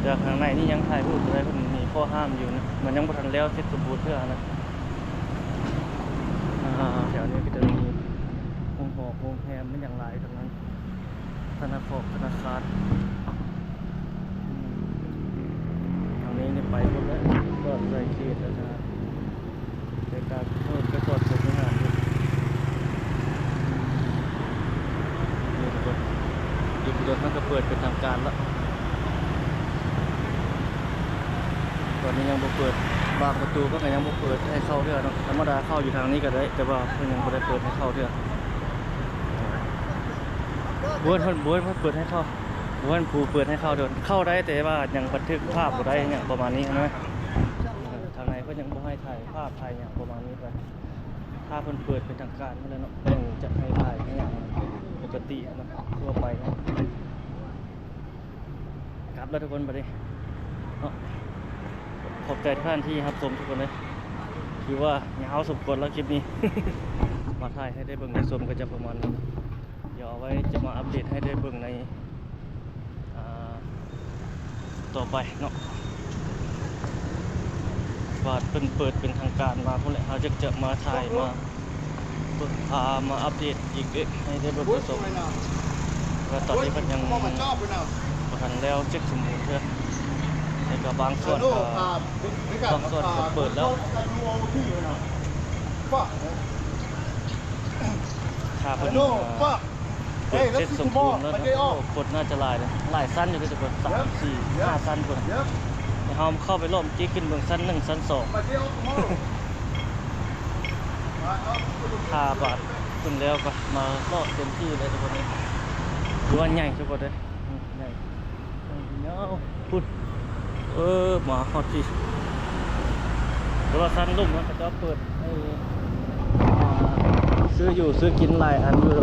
ແຕ່ຂ້າງໃນນີ້ຍັງຖ່າຍຮູບບໍ່ໄດ້ ເພິ່ນມີຂໍ້ຫ້າມຢູ່ນະ ມັນຍັງບໍ່ທັນແລ້ວເສັດສົມບູນເທື່ອນະ. ອ່າ ແຖວນີ້ກໍຈະມີໂຮງ ໂຮງແຮມ ມີຫຍັງຫຼາຍທັງນັ້ນ ທະນາຄອກ ທະນາຄານ ອືມ ທາງນີ້ນີ້ໄປໝົດແລ້ວ ຈອດໃສ່ເຂດ ອັນນ່າ ໃນການເຂົ້າໄປຈອດໃສ່ທະຫານຢູ່ ນີ້ທຸກຄົນ ຢູ່ ລົດມັນກໍເປີດເປັນທາງການແລ້ວ. ຕອນນີ້ຍັງບໍ່ເປີດ ບາງປະຕູເພິ່ນກໍຍັງບໍ່ເປີດໃຫ້ເຂົ້າເທື່ອເນາະ ທຳມະດາເຂົ້າຢູ່ທາງນີ້ກໍໄດ້ ແຕ່ວ່າເພິ່ນຍັງບໍ່ໄດ້ເປີດໃຫ້ເຂົ້າເທື່ອ ບໍ່ທັນ ບໍ່ທັນເປີດໃຫ້ເຂົ້າ ບໍ່ທັນຜູ້ເປີດໃຫ້ເຂົ້າເທື່ອ ເຂົ້າໄດ້ແຕ່ວ່າຍັງບັນທຶກພາບບໍ່ໄດ້ຫຍັງປະມານນີ້ນະ ທາງໃນເພິ່ນຍັງບໍ່ໃຫ້ຖ່າຍພາບຖ່າຍຫຍັງປະມານນີ້ໄປ ຖ້າເພິ່ນເປີດເປັນທາງການພຸ້ນແຫຼະເນາະ ເພິ່ນຈະໃຫ້ຖ່າຍໃຫ້ຫຍັງປົກກະຕິນະ ທົ່ວໄປນະ. ກັບແລ້ວທຸກຄົນ ບັດນີ້ເນາະ ຂອບໃຈທຸກທ່ານທີ່ຮັບຊົມທຸກຄົນເລີຍ ຖືວ່າຍາວສົມຄວນແລ້ວຄລິບນີ້ ມາຖ່າຍໃຫ້ໄດ້ເບິ່ງໄດ້ຊົມກໍຈະປະມານນີ້ ດຽວເອົາໄວ້ຈະມາອັບເດດໃຫ້ໄດ້ເບິ່ງໃນ ອ່າ ຕໍ່ໄປເນາະ ວ່າເພິ່ນເປີດເປັນທາງການມາພຸ້ນແຫຼະ ເຮົາຈະ ຈະມາຖ່າຍມາ ເບິ່ງ ພາມາອັບເດດອີກເດ້ ໃຫ້ໄດ້ເບິ່ງໄດ້ຊົມ ແຕ່ຕອນນີ້ເພິ່ນຍັງບໍ່ທັນແລ້ວເສັດສົມບູນເທື່ອ ແລ້ວກໍບາງສ່ວນກໍ ບາງສ່ວນກໍເປີດແລ້ວ ຖ້າເພິ່ນ ເອີ ເປີດເສັດສົມບູນແລ້ວ ຄົນໜ້າຈະຫຼາຍເດ້ ຫຼາຍຊັ້ນຢູ່ເດ້ທຸກຄົນ ສາມ ສີ່ ຫ້າຊັ້ນພຸ້ນ ແຕ່ເຮົາເຂົ້າໄປລອບກີ້ ຂຶ້ນເບິ່ງຊັ້ນໜຶ່ງ ຊັ້ນສອງ ຖ້າບາດຂຶ້ນແລ້ວກໍມາເລາະເຕັມທີ່ເລີຍທຸກຄົນເອີຍ ຖືວ່າໃຫຍ່ທຸກຄົນເອີຍ ໃຫຍ່ ຍາວພຸ້ນ ເອີ ມາຮອດພີ້ ແຕ່ວ່າຊັ້ນລຸ່ມນະ ເຂົາເຈົ້າເປີດໃຫ້ ອ່າ ຊື້ຢູ່ຊື້ກິນຫຼາຍອັນຢູ່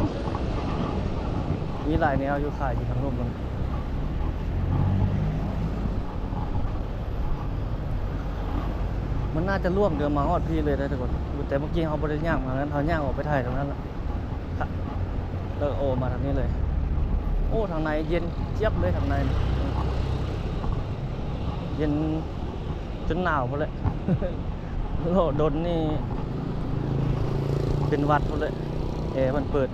ມີຫຼາຍແນວຢູ່ຂາຍຢູ່ທາງລຸ່ມມັນ ມັນໜ້າຈະລ່ວງເດີມາຮອດພີ້ເລີຍເດ້ທຸກຄົນ ແຕ່ເມື່ອກີ້ເຮົາບໍ່ໄດ້ຍ່າງມານັ້ນ ເຮົາຍ່າງອອກໄປຖ່າຍທາງນັ້ນລະ ແລ້ວໂອມາທາງນີ້ເລີຍ ໂອ້ ທາງໃນເຢັນຈຽບເລີຍ ທາງໃນ ເຢັນຈົນໜາວພຸ້ນແຫຼະ ເລາະດົນນີ້ເປັນຫວັດພຸ້ນແຫຼະ ແອເພິ່ນເປີດ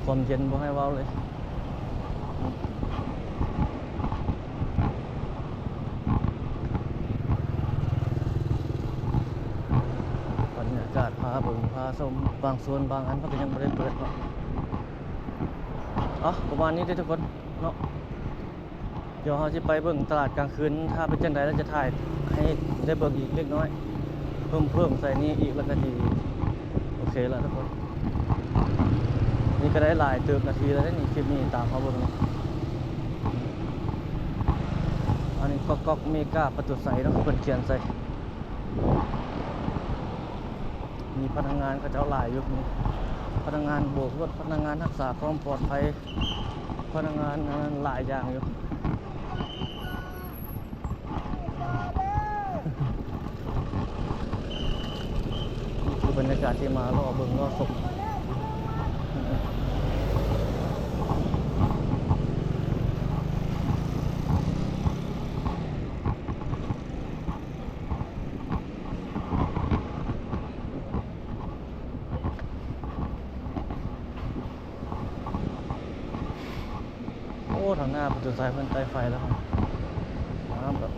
ຄວາມເຢັນບໍ່ໃຫ້ເວົ້າເລີຍ. ບັນຍາກາດພາເບິ່ງພາຊົມ ບາງສ່ວນບາງອັນເພິ່ນກໍຍັງບໍ່ໄດ້ເປີດເນາະ ເອົາ ປະມານນີ້ເດີທຸກຄົນເນາະ ດຽວເຮົາຊິໄປເບິ່ງຕະຫຼາດກາງຄືນ ຖ້າເປັນຈັ່ງໃດແລ້ວຈະຖ່າຍໃຫ້ໄດ້ເບິ່ງອີກເລັກນ້ອຍ ເພີ່ມ ເພີ່ມໃສ່ນີ້ອີກ ແລ້ວກໍຊິໂອເຄແລ້ວທຸກຄົນ ນີ້ກໍໄດ້ຫຼາຍເຕີບນາທີແລ້ວເດ້ນີ້ ຄລິບນີ້ຕາມເຮົາເບິ່ງນີ້ ອັນນີ້ກໍກອກເມກາປະຕູໄຊເນາະ ເພິ່ນຂຽນໃສ່ ມີພະນັກງານເຂົາເຈົ້າຫຼາຍຢູ່ ມີພະນັກງານໂບກລົດ ພະນັກງານຮັກສາຄວາມປອດໄພ ພະນັກງານອັນນັ້ນຫຼາຍຢ່າງຢູ່ ນີ້ຄືບັນຍາກາດທີ່ມາເລາະເບິ່ງເລາະຊົມ. ຂ້າງໜ້າປະຕູສາຍເພິ່ນໄຕ້ໄຟແລ້ວ ງາມແບບ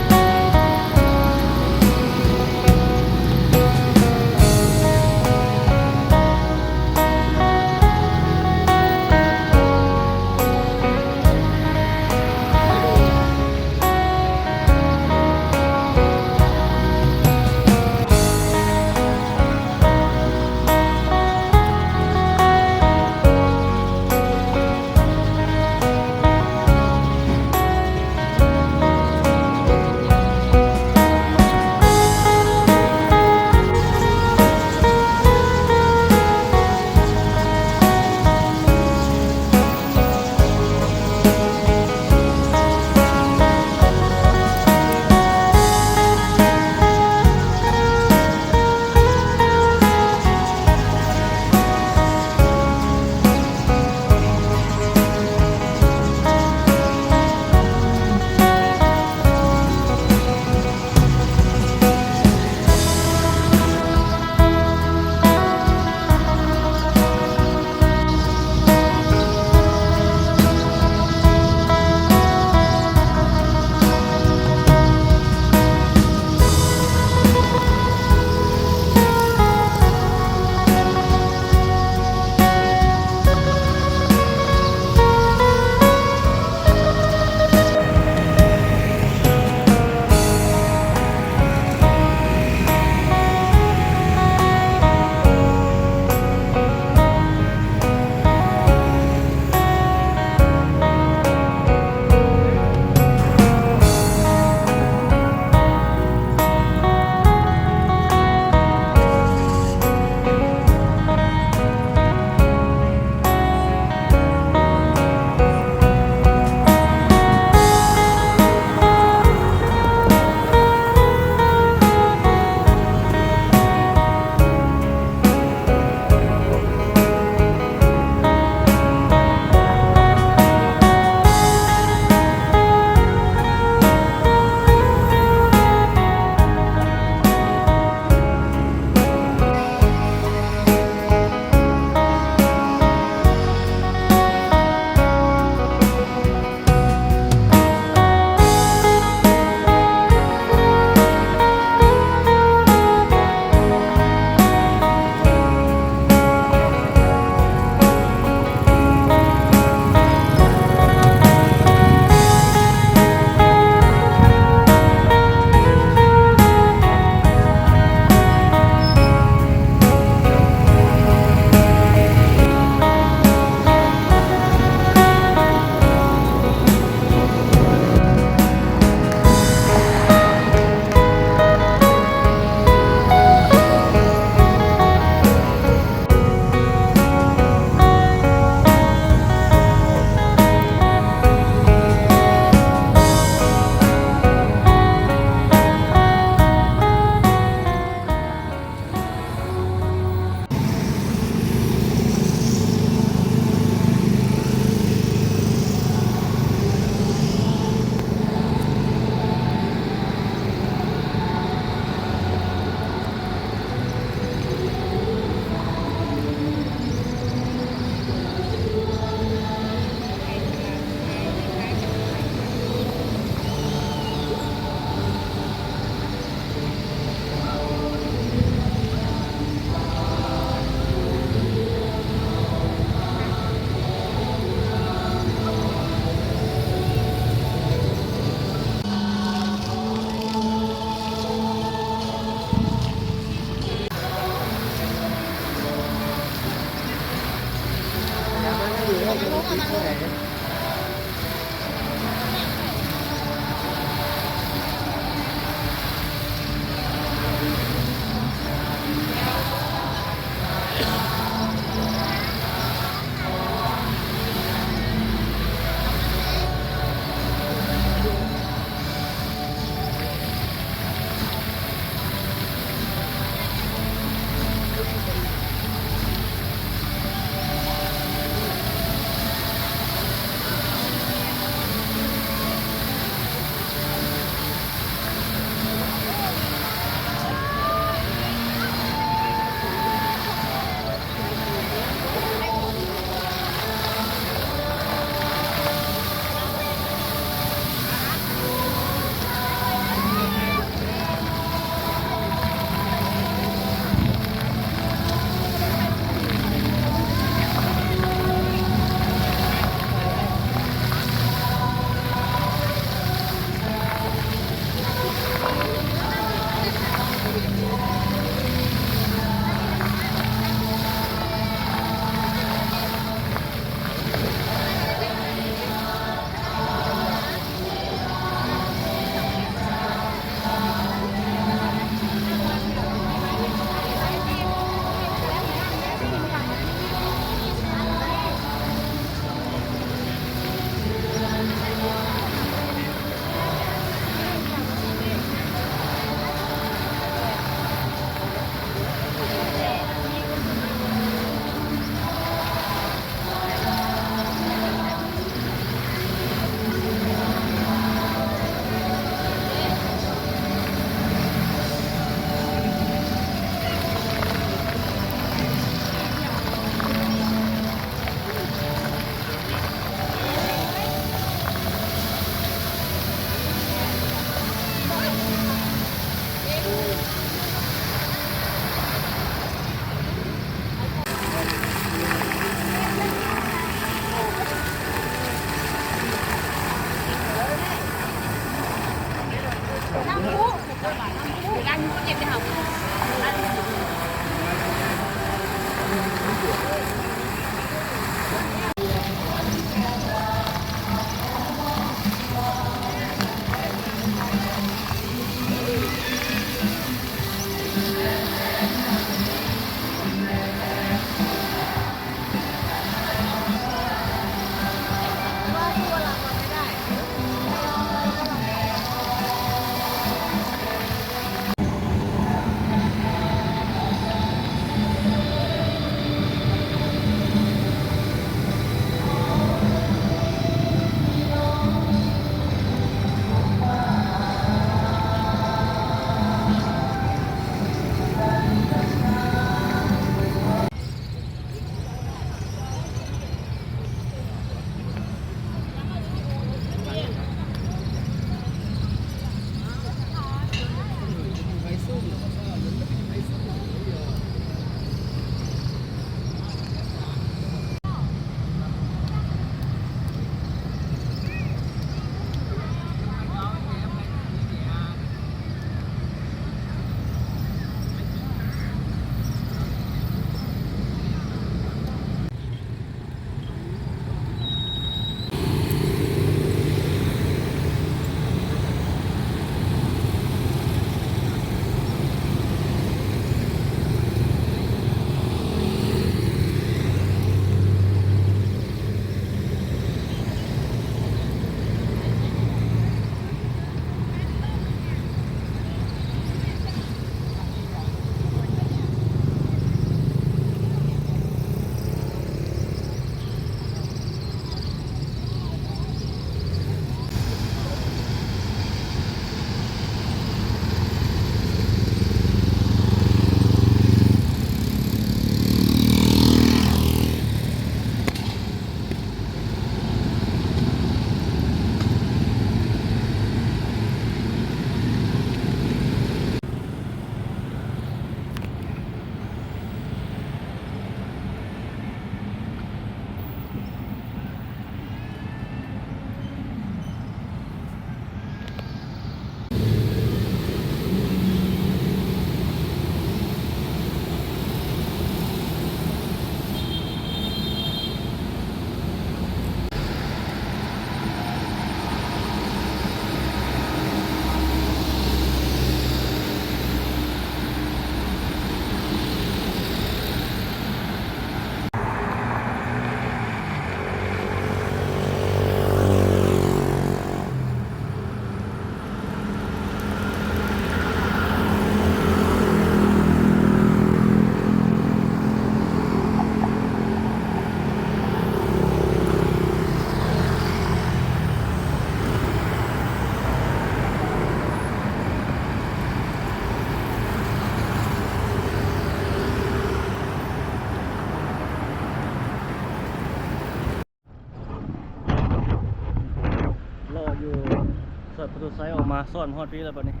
ລົດໄຊອອກມາ ຊ້ອນຮອດພີ້ແລ້ວບັດນີ້ ຊິ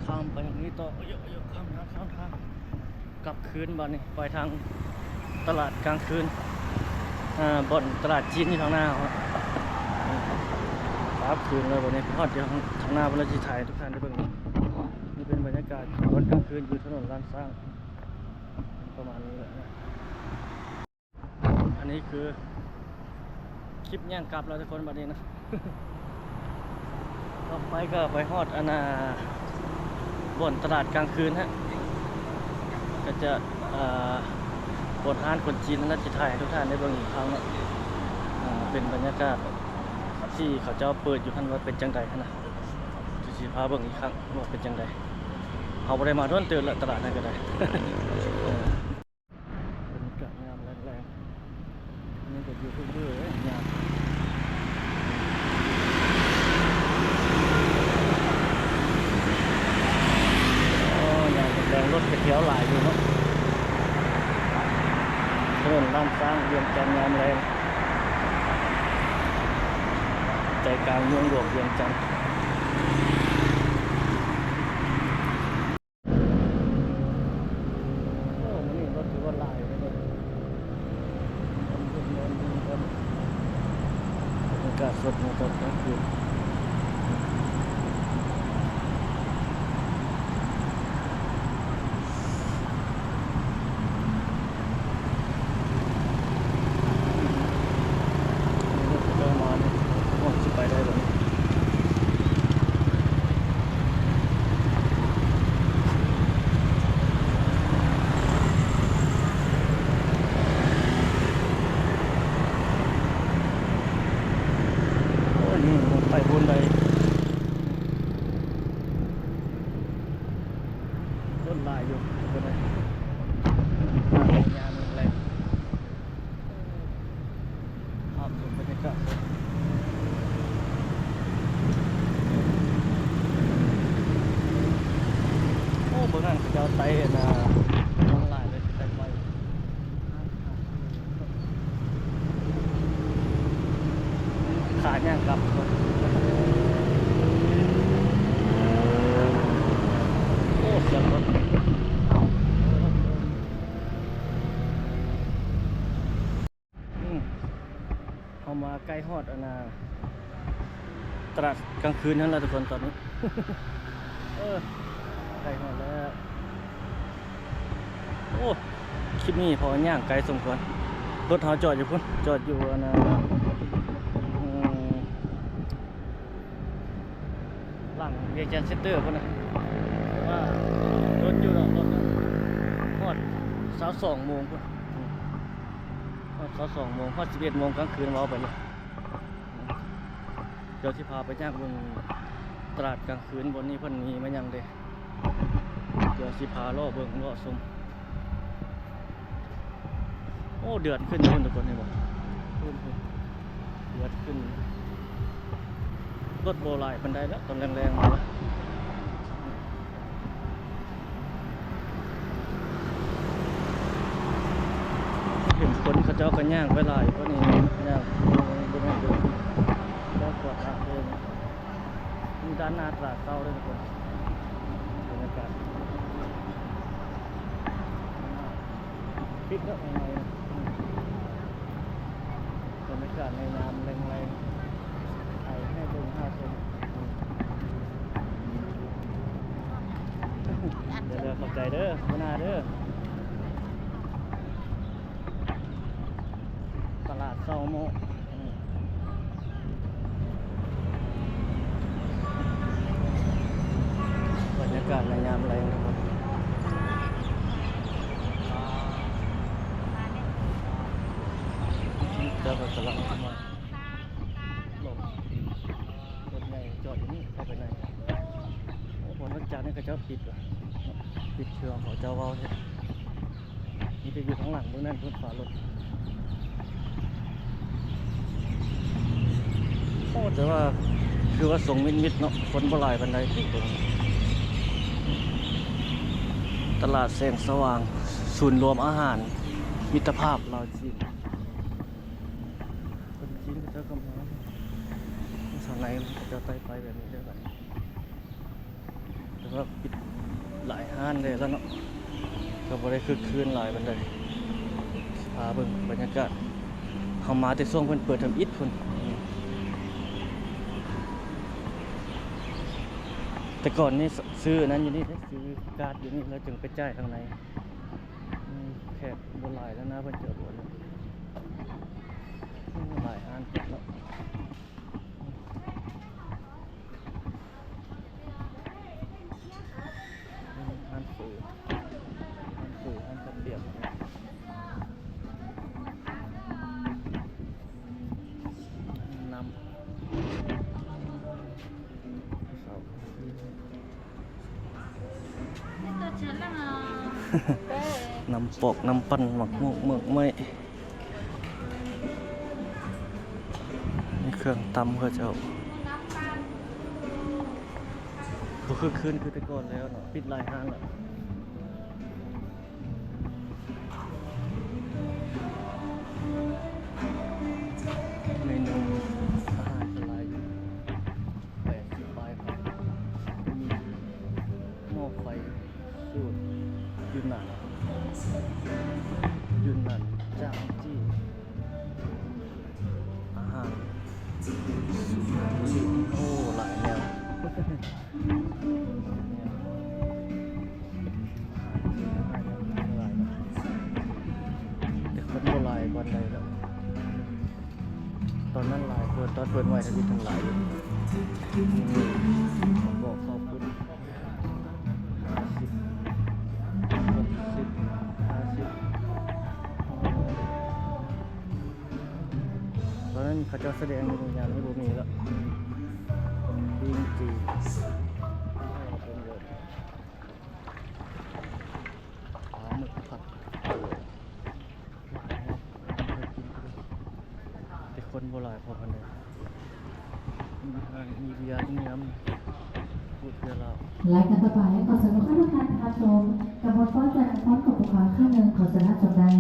ຂ້າມໄປທາງນີ້ຕໍ່. ໂອ້ຍ ໂອ້ຍ ໂອ້ຍ ຂ້າມທາງ ຂ້າມທາງ ກັບຄືນບັດນີ້ ໄປທາງຕະຫຼາດກາງຄືນ ອ່າ ບ່ອນຕະຫຼາດຈີນຢູ່ທາງໜ້າເຮົາ ກັບຄືນແລ້ວບັດນີ້. ຮອດຢູ່ທາງໜ້າ ເພິ່ນຊິຖ່າຍໃຫ້ທຸກທ່ານໄດ້ເບິ່ງ. ນີ້ເປັນບັນຍາກາດຕອນກາງຄືນຢູ່ຖະໜົນລ້ານຊ້າງ ປະມານນີ້ແຫຼະນະ. ອັນນີ້ຄືຄລິບຍ່າງກັບແລ້ວທຸກຄົນ ບັດນີ້ນະ. ຕໍ່ໄປກໍໄປຮອດອັນນ່າ ບ່ອນຕະຫຼາດກາງຄືນຮະ ກໍຈະ ເອີ ບ່ອນຮ້ານຄົນຈີນນັ້ນ ຊິຖ່າຍໃຫ້ທຸກທ່ານໄດ້ເບິ່ງອີກຄັ້ງເນາະ. ເປັນບັນຍາກາດທີ່ເຂົາເຈົ້າເປີດຢູ່ຫັ້ນວ່າເປັນຈັ່ງໃດຫັ້ນນະ ຊິພາເບິ່ງອີກຄັ້ງວ່າເປັນຈັ່ງໃດ. ເຮົາບໍ່ໄດ້ມາດົນເຕີບແລ້ວ ຕະຫຼາດນັ້ນກໍໄດ້. ບັນຍາກາດຍາມແລງໆ ນີ້ກໍຢູທູບເບີເດ້ຍາມ ໂອ້ ຍາມແລງໆ ລົດໄປທ່ຽວຫຼາຍຢູ່ເນາະ. ຖະໜົນລ້ານຊ້າງ ວຽງຈັນຍາມແລງ ໃຈກາງເມືອງຫຼວງວຽງຈັນ. ໂອ້ ມື້ນີ້ລົດຖືວ່າຫຼາຍເດ້ ຄົນເດີນເດີນເດີນກັນ. ບັນຍາກາດສົດໃນຕອນກາງຄືນ ມີລົດເຂົາເຈົ້າມານີ້ ໂອ້ ຊິໄປໄດ້ບໍ່ນີ້? ໂອ້ ນີ້ໄປບ່ອນໃດ? ຄົນຫຼາຍຢູ່ ຄົນຫຼາຍ ຍາມແລງ. ພາບຊົມບັນຍາກາດ. ໂອ້ ເບິ່ງນັ້ນ ເຂົາເຈົ້າໄຕ່ອັນນ່າ ຫຼາຍເລີຍ ໄຕ່ໄຟ ຂາຍ່າງກັບ. ໂອ້ ສຽງລົດ. ອືມ ເຮົາມາໃກ້ຮອດອັນນ່າ ຕະຫຼາດກາງຄືນຫັ້ນແລ້ວທຸກຄົນ ຕອນນີ້ ເອີ ໃກ້ຮອດແລ້ວ. ໂອ້ ຄລິບນີ້ເພາະວ່າຍ່າງໄກສົມຄວນ ລົດເຮົາຈອດຢູ່ພຸ້ນ ຈອດຢູ່ອັນນ່າ ອືມ ຫຼັງວຽງຈັນເຊັນເຕີພຸ້ນນະ ແຕ່ວ່າດົນຢູ່ດອກ ລົດນະ ຮອດຊາວສອງໂມງພຸ້ນ ຮອດຊາວສອງໂມງ ຮອດສິບເອັດໂມງກາງຄືນ ເວົ້າໄປເລີຍ. ດຽວຊິພາໄປຍ່າງເບິ່ງຕະຫຼາດກາງຄືນບ່ອນນີ້ເພິ່ນມີມາຫຍັງເດ້ ດຽວຊິພາເລາະເບິ່ງເລາະຊົມ. ໂອ້ ເດືອດຂຶ້ນພຸ້ນທຸກຄົນ ເຫັນບໍ່? ພຸ້ນ ເດືອດຂຶ້ນ. ລົດບໍ່ຫຼາຍປານໃດແລ້ວ ຕອນແລງໆມາ ເຫັນຄົນເຂົາເຈົ້າກໍຍ່າງໄປຫຼາຍກວ່ານີ້ ຍ່າງບໍ່ແມ່ນເດີນ ແລ້ວກວດທາງເດີນ. ຢູ່ດ້ານໜ້າຕະຫຼາດເຊົ້າເດີທຸກຄົນ ບັນຍາກາດປິດແລ້ວຂ້າງໃນ ບັນຍາກາດໃນຍາມແລງໆ ຖ່າຍໃຫ້ເບິ່ງຫາຊົມ. ເດີໆ ຂອບໃຈເດີ ມື້ໜ້າເດີ. ຕະຫຼາດເຊົ້າໂມ ອືມ ບັນຍາກາດໃນຍາມແລງ ເຈົ້າກໍກຳລັງມາລົງ ລົດໃຫຍ່ຈອດຢູ່ນີ້ ເຂົ້າໄປໃນ. ໂອ້ ບ່ອນວັນຈັນນີ້ເຂົາເຈົ້າປິດ ປິດເທື່ອ ເຂົາເຈົ້າເວົ້າແທ້. ມີແຕ່ຢູ່ທາງຫຼັງເບິ່ງນັ້ນພຸ້ນ ຝາລົດ. ໂອ້ ແຕ່ວ່າຄືວ່າຊົງມິດໆເນາະ ຄົນບໍ່ຫຼາຍປານໃດຕິ. ຕະຫຼາດແສງສະຫວ່າງ ສູນລວມອາຫານມິດຕະພາບລາວຈີນ. ຄົນຈີນເຂົາເຈົ້າກໍມາ ສາມ ໃນເຂົາເຈົ້າໄຕ່ໄຟແບບນີ້ເດີບັດນີ້ ແຕ່ວ່າປິດຫຼາຍຮ້ານແດ່ແລ້ວເນາະ ກໍບໍ່ໄດ້ຄຶກຄື້ນຫຼາຍປານໃດ. ພາເບິ່ງບັນຍາກາດ ເຮົາມາແຕ່ຊ່ວງເພິ່ນເປີດທຳອິດພຸ້ນ. ແຕ່ກ່ອນນີ້ ຊື້ອັນນັ້ນຢູ່ນີ້ເດ້ ຊື້ກາດຢູ່ນີ້ ແລ້ວຈຶ່ງໄປຈ່າຍທາງໃນ. ອືມ ແຂກບໍ່ຫຼາຍແລ້ວນະ ເພິ່ນຈະບວດແລ້ວ. ໂອ້ ຫຼາຍຮ້ານເນາະ. ຮ້ານເຝີ ຮ້ານເຝີ ຮ້ານເຂົ້າປຽກ ນ້ຳ ນ້ຳປອກ ນ້ຳປັ່ນ ໝາກໝູກ ໝາກໄມ້ ນີ້ເຄື່ອງຕຳເຂົາເຈົ້າ ບໍ່ຄຶກຄື້ນຄືແຕ່ກ່ອນແລ້ວເນາະ ປິດຫຼາຍຮ້ານແລ້ວ. ເມນູອາຫານກໍຫຼາຍຢູ່ ແປດສິບປາຍບາດ ມີໝໍ້ໄຟສູດຢູນານ ຢູນານ ຈາງຈີ ອາຫານ ໂອ້ ຫຼາຍແນວ. ແຕ່ຄົນບໍ່ຫຼາຍປານໃດແລ້ວ ຕອນນັ້ນຫຼາຍກວ່າຕອນເປີດໃໝ່ທຳອິດທັງຫຼາຍຢູ່. ນີ້ບອກຂອບຄຸນ ຫ້າສິບ ຫົກສິບ ຫ້າສິບ ຕອນນັ້ນເຂົາເຈົ້າສະແດງຢູ່ ຍາມນີ້ບໍ່ມີແລ້ວ ປີ້ງຈີ ປາໝຶກຜັດ ແຕ່ຄົນບໍ່ຫຼາຍພໍປານໃດ ມີເບຍ ມີເບຍນຳ ພູດເບຍລາວ. ລາຍການຕໍ່ໄປ ຂໍເຊີນລູກຄ້າທຸກທ່ານຮັບຊົມຂະບວນຟ້ອນຈາກນະຄອນຂອງພວກເຮົາຄັ້ງໜຶ່ງ ຂໍເຊີນຮັບຊົມໄດ້. ໂ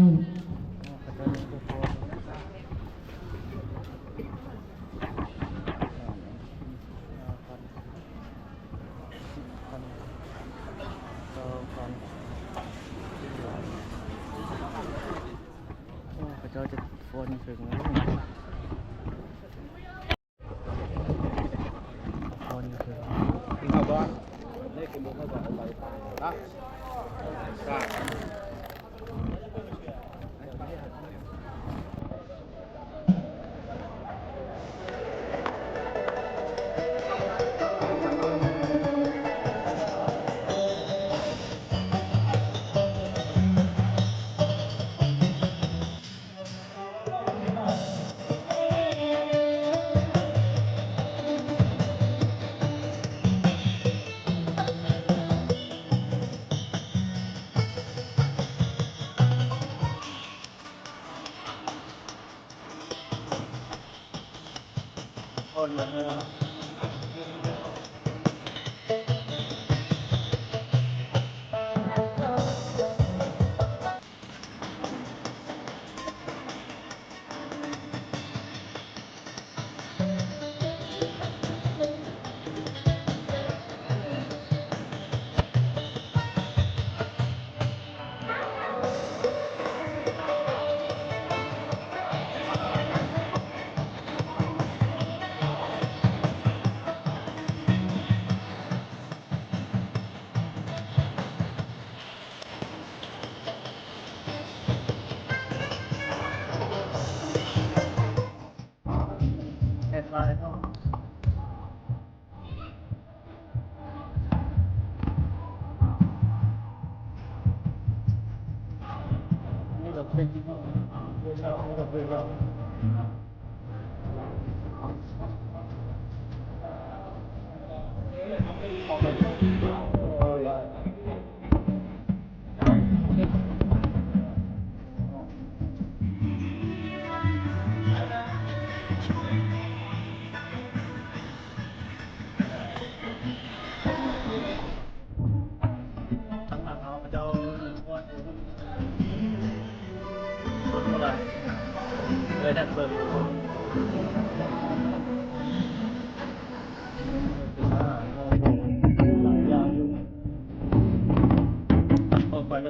ອ້ ເຂົາເຈົ້າຈະຟ້ອນຢູ່ເທິງເລີຍ ຟ້ອນຢູ່ເທິງ.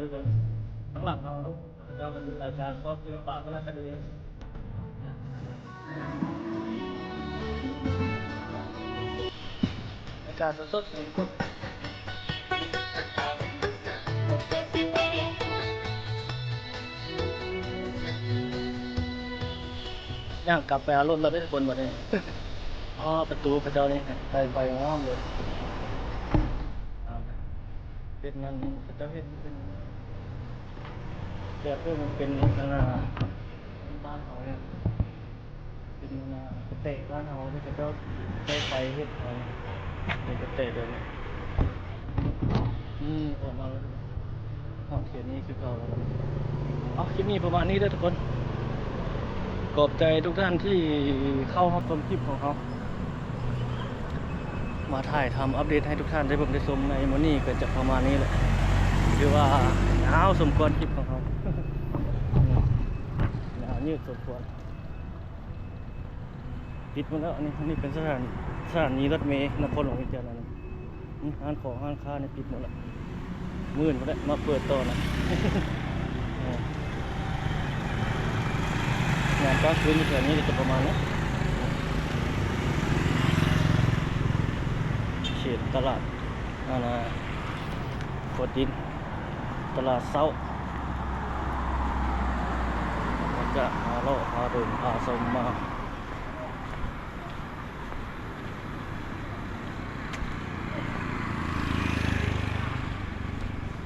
ຂ້າງຫຼັງເຮົາເນາະ ເຈົ້າເປັນລາຍການຄອບສິລະປະວະນະຄະດີ ລາຍການສົດໆ ຍ່າງກັບໄປເອົາລົດແລ້ວເດ້ຄົນບັດນີ້ ອໍ ປະຕູເຂົາເຈົ້ານີ້ ໄປ ໄປງາມເລີຍ ເຮັດງານ ເຂົາເຈົ້າເຮັດເປັນ ແບບເອີ ມັນເປັນອັນນ່າ ບ້ານເຮົາເນຍ ເປັນອັນນ່າ ເຕະບ້ານເຮົາເດ້ ເຂົາເຈົ້າໃຊ້ໄຟເຮັດເອົາ ເປັນກະເຕະແບບນີ້ ນີ້ອອກມາແລ້ວ ຮອດເຂດນີ້ຄືເກົ່າແລ້ວ. ເອົາ ຄລິບນີ້ປະມານນີ້ເດີທຸກຄົນ ຂອບໃຈທຸກທ່ານທີ່ເຂົ້າຮັບຊົມຄລິບຂອງເຮົາ ມາຖ່າຍທຳອັບເດດໃຫ້ທຸກທ່ານໄດ້ເບິ່ງໄດ້ຊົມໃນມື້ນີ້ ກໍຈະປະມານນີ້ແຫຼະ ຖືວ່າຍາວສົມຄວນຄລິບຂອງເຮົາ ຍາວຍືດສົມຄວນ. ປິດໝົດແລ້ວ ອັນນີ້ ອັນນີ້ເປັນສະຖານ ສະຖານີລົດເມນະຄອນຫຼວງວຽງຈັນ ອັນນີ້ ນີ້ຮ້ານຂອງຮ້ານຄ້ານີ້ປິດໝົດແລ້ວ ມື້ອື່ນພຸ້ນແຫຼະມາເປີດຕໍ່ນະ ເອີ ຍາມກາງຄືນຢູ່ແຖວນີ້ກໍຈະປະມານນີ້ ເຂດຕະຫຼາດ ອັນນ່າ ໂພຕີນ ຕະຫຼາດເຊົ້າ ແລ້ວກະພາເລາະ ພາເດີນ ພາຊົມມາ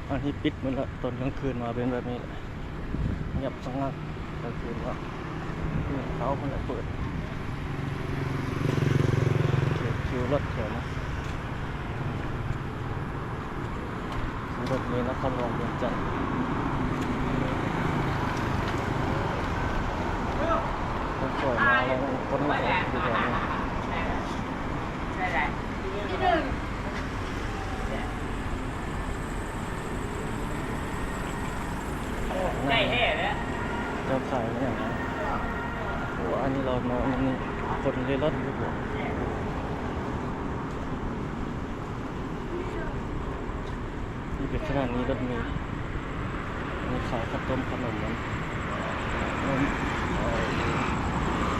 ອັນນີ້ປິດໝົດລະ ຕອນກາງຄືນມາເປັນແບບນີ້ແຫຼະ. ງຽບສະຫງັດ ກາງຄືນເນາະ ເຊົ້າພຸ້ນແຫຼະເປີດ ເຂດຄິວລົດແຖວນີ້ ລົດເມນະຄອນຫຼວງວຽງຈັນ ຄ່ອຍໆມາແລ້ວ ຄົນມັນອອກຢູ່ແຖວນີ້. ໄດ້ແທ້ເດ້ ເຈົ້າຂາຍອີຫຍັງນະ? ໂອ້ ອັນນີ້ລາວນອນ ອັນນີ້ຄົນເລ່ລ່ອນຢູ່ບໍ? ນີ້ເປັນສະຖານີລົດເມ ມີຂາຍເຂົ້າຕົ້ມ ຂະໜົມ ເອີ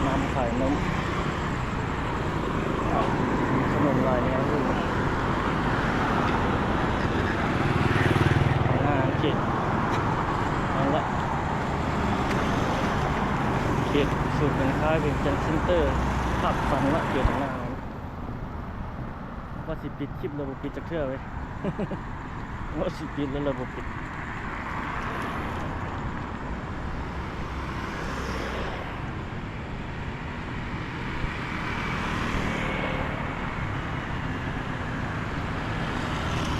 ນ້ຳຂາຍນົມ ຂະໜົມຫຼາຍແນວຢູ່ ອາຫານເຂດ ນັ້ນລະ ເຂດສູນການຄ້າວຽງຈັນເຊັນເຕີ ຄັບສັນລະ ເຂດອາຫານ. ວ່າຊິປິດຄລິບແລ້ວບໍ່ປິດຈັກເທື່ອເວີຍ ວ່າຊິປິດແລ້ວ ແລ້ວບໍ່ປິດ.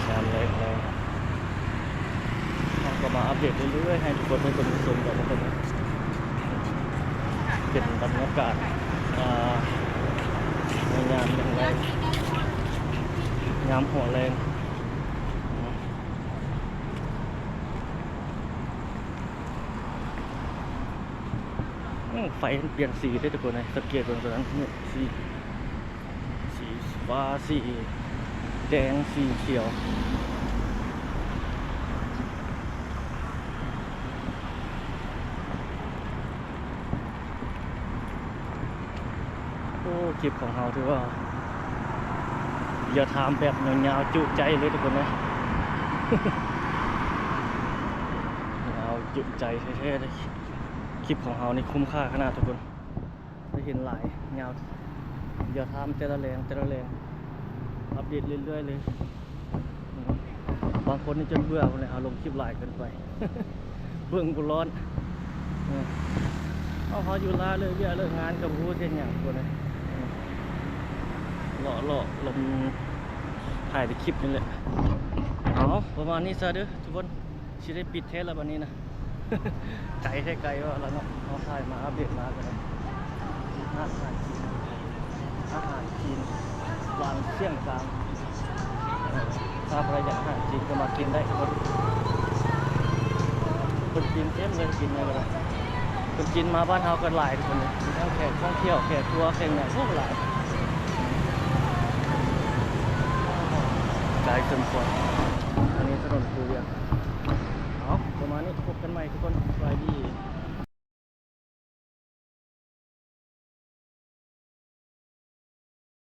ຍາມແລງໆ ເຮົາກໍມາອັບເດດເລື້ອຍໆ ໃຫ້ທຸກຄົນໄດ້ເບິ່ງໄດ້ຊົມກັນນະ ເປັນບັນຍາກາດ ອ່າ ໃນຍາມແລງໆ ຍາມຫົວແລງ. ອືມ ໄຟມັນປ່ຽນສີເດ້ທຸກຄົນເອີຍ ສັງເກດເບິ່ງຕົວນັ້ນ ນີ້ ສີ ສີຟ້າ ສີແດງ ສີຂຽວ. ໂອ້ ຄລິບຂອງເຮົາຖືວ່າເຢຍທາມແບບຍາວໆ ຈຸໃຈເລີຍທຸກຄົນເອີຍ ຍາວຈຸໃຈແທ້ໆເລີຍ. ຄລິບຂອງເຮົານີ້ຄຸ້ມຄ່າຂະໜາດທຸກຄົນ ໄດ້ເຫັນຫຼາຍຍາວ ເຢຍທາມແຕ່ລະແລງ ແຕ່ລະແລງ ອັບເດດເລື້ອຍໆເລີຍ. ບາງຄົນນີ້ຈົນເບື່ອພຸ້ນແຫຼະ ເຮົາລົງຄລິບຫຼາຍເກີນໄປ ເບິ່ງບໍ່ລອດ. ເອີ ເຮົາ ເຮົາຢູ່ລາວ ເລີກວຽກເລີກງານກໍບໍ່ຮູ້ເຮັດຫຍັງພຸ້ນແຫຼະ ເລາະໆ ລົມ ຖ່າຍແຕ່ຄລິບນີ້ແຫຼະ. ເອົາ ປະມານນີ້ຊະເດີທຸກຄົນ ຊິໄດ້ປິດແທ້ລະບັດນີ້ນະ ໄກແທ້ໄກວ່າລະເນາະ. ເຮົາຖ່າຍມາອັບເດດມາກໍໄດ້ ຮ້ານອາຫານຈີນ ອາຫານຈີນ ວາງຊຽງກາງ. ເອີ ຖ້າໃຜຢາກອາຫານຈີນກໍມາກິນໄດ້ທຸກຄົນ ຄົນຈີນເຕັມເລີຍ ກິນຫຍັງກໍໄດ້. ຄົນຈີນມາບ້ານເຮົາກໍຫຼາຍທຸກຄົນເລີຍ ມີທັງແຂກທ່ອງທ່ຽວ ແຂກທົວ ແຂກຫຍັງ ໂອ້ ຫຼາຍ. ໄກສົມຄວນ ອັນນີ້ຖະໜົນຄູວຽງ.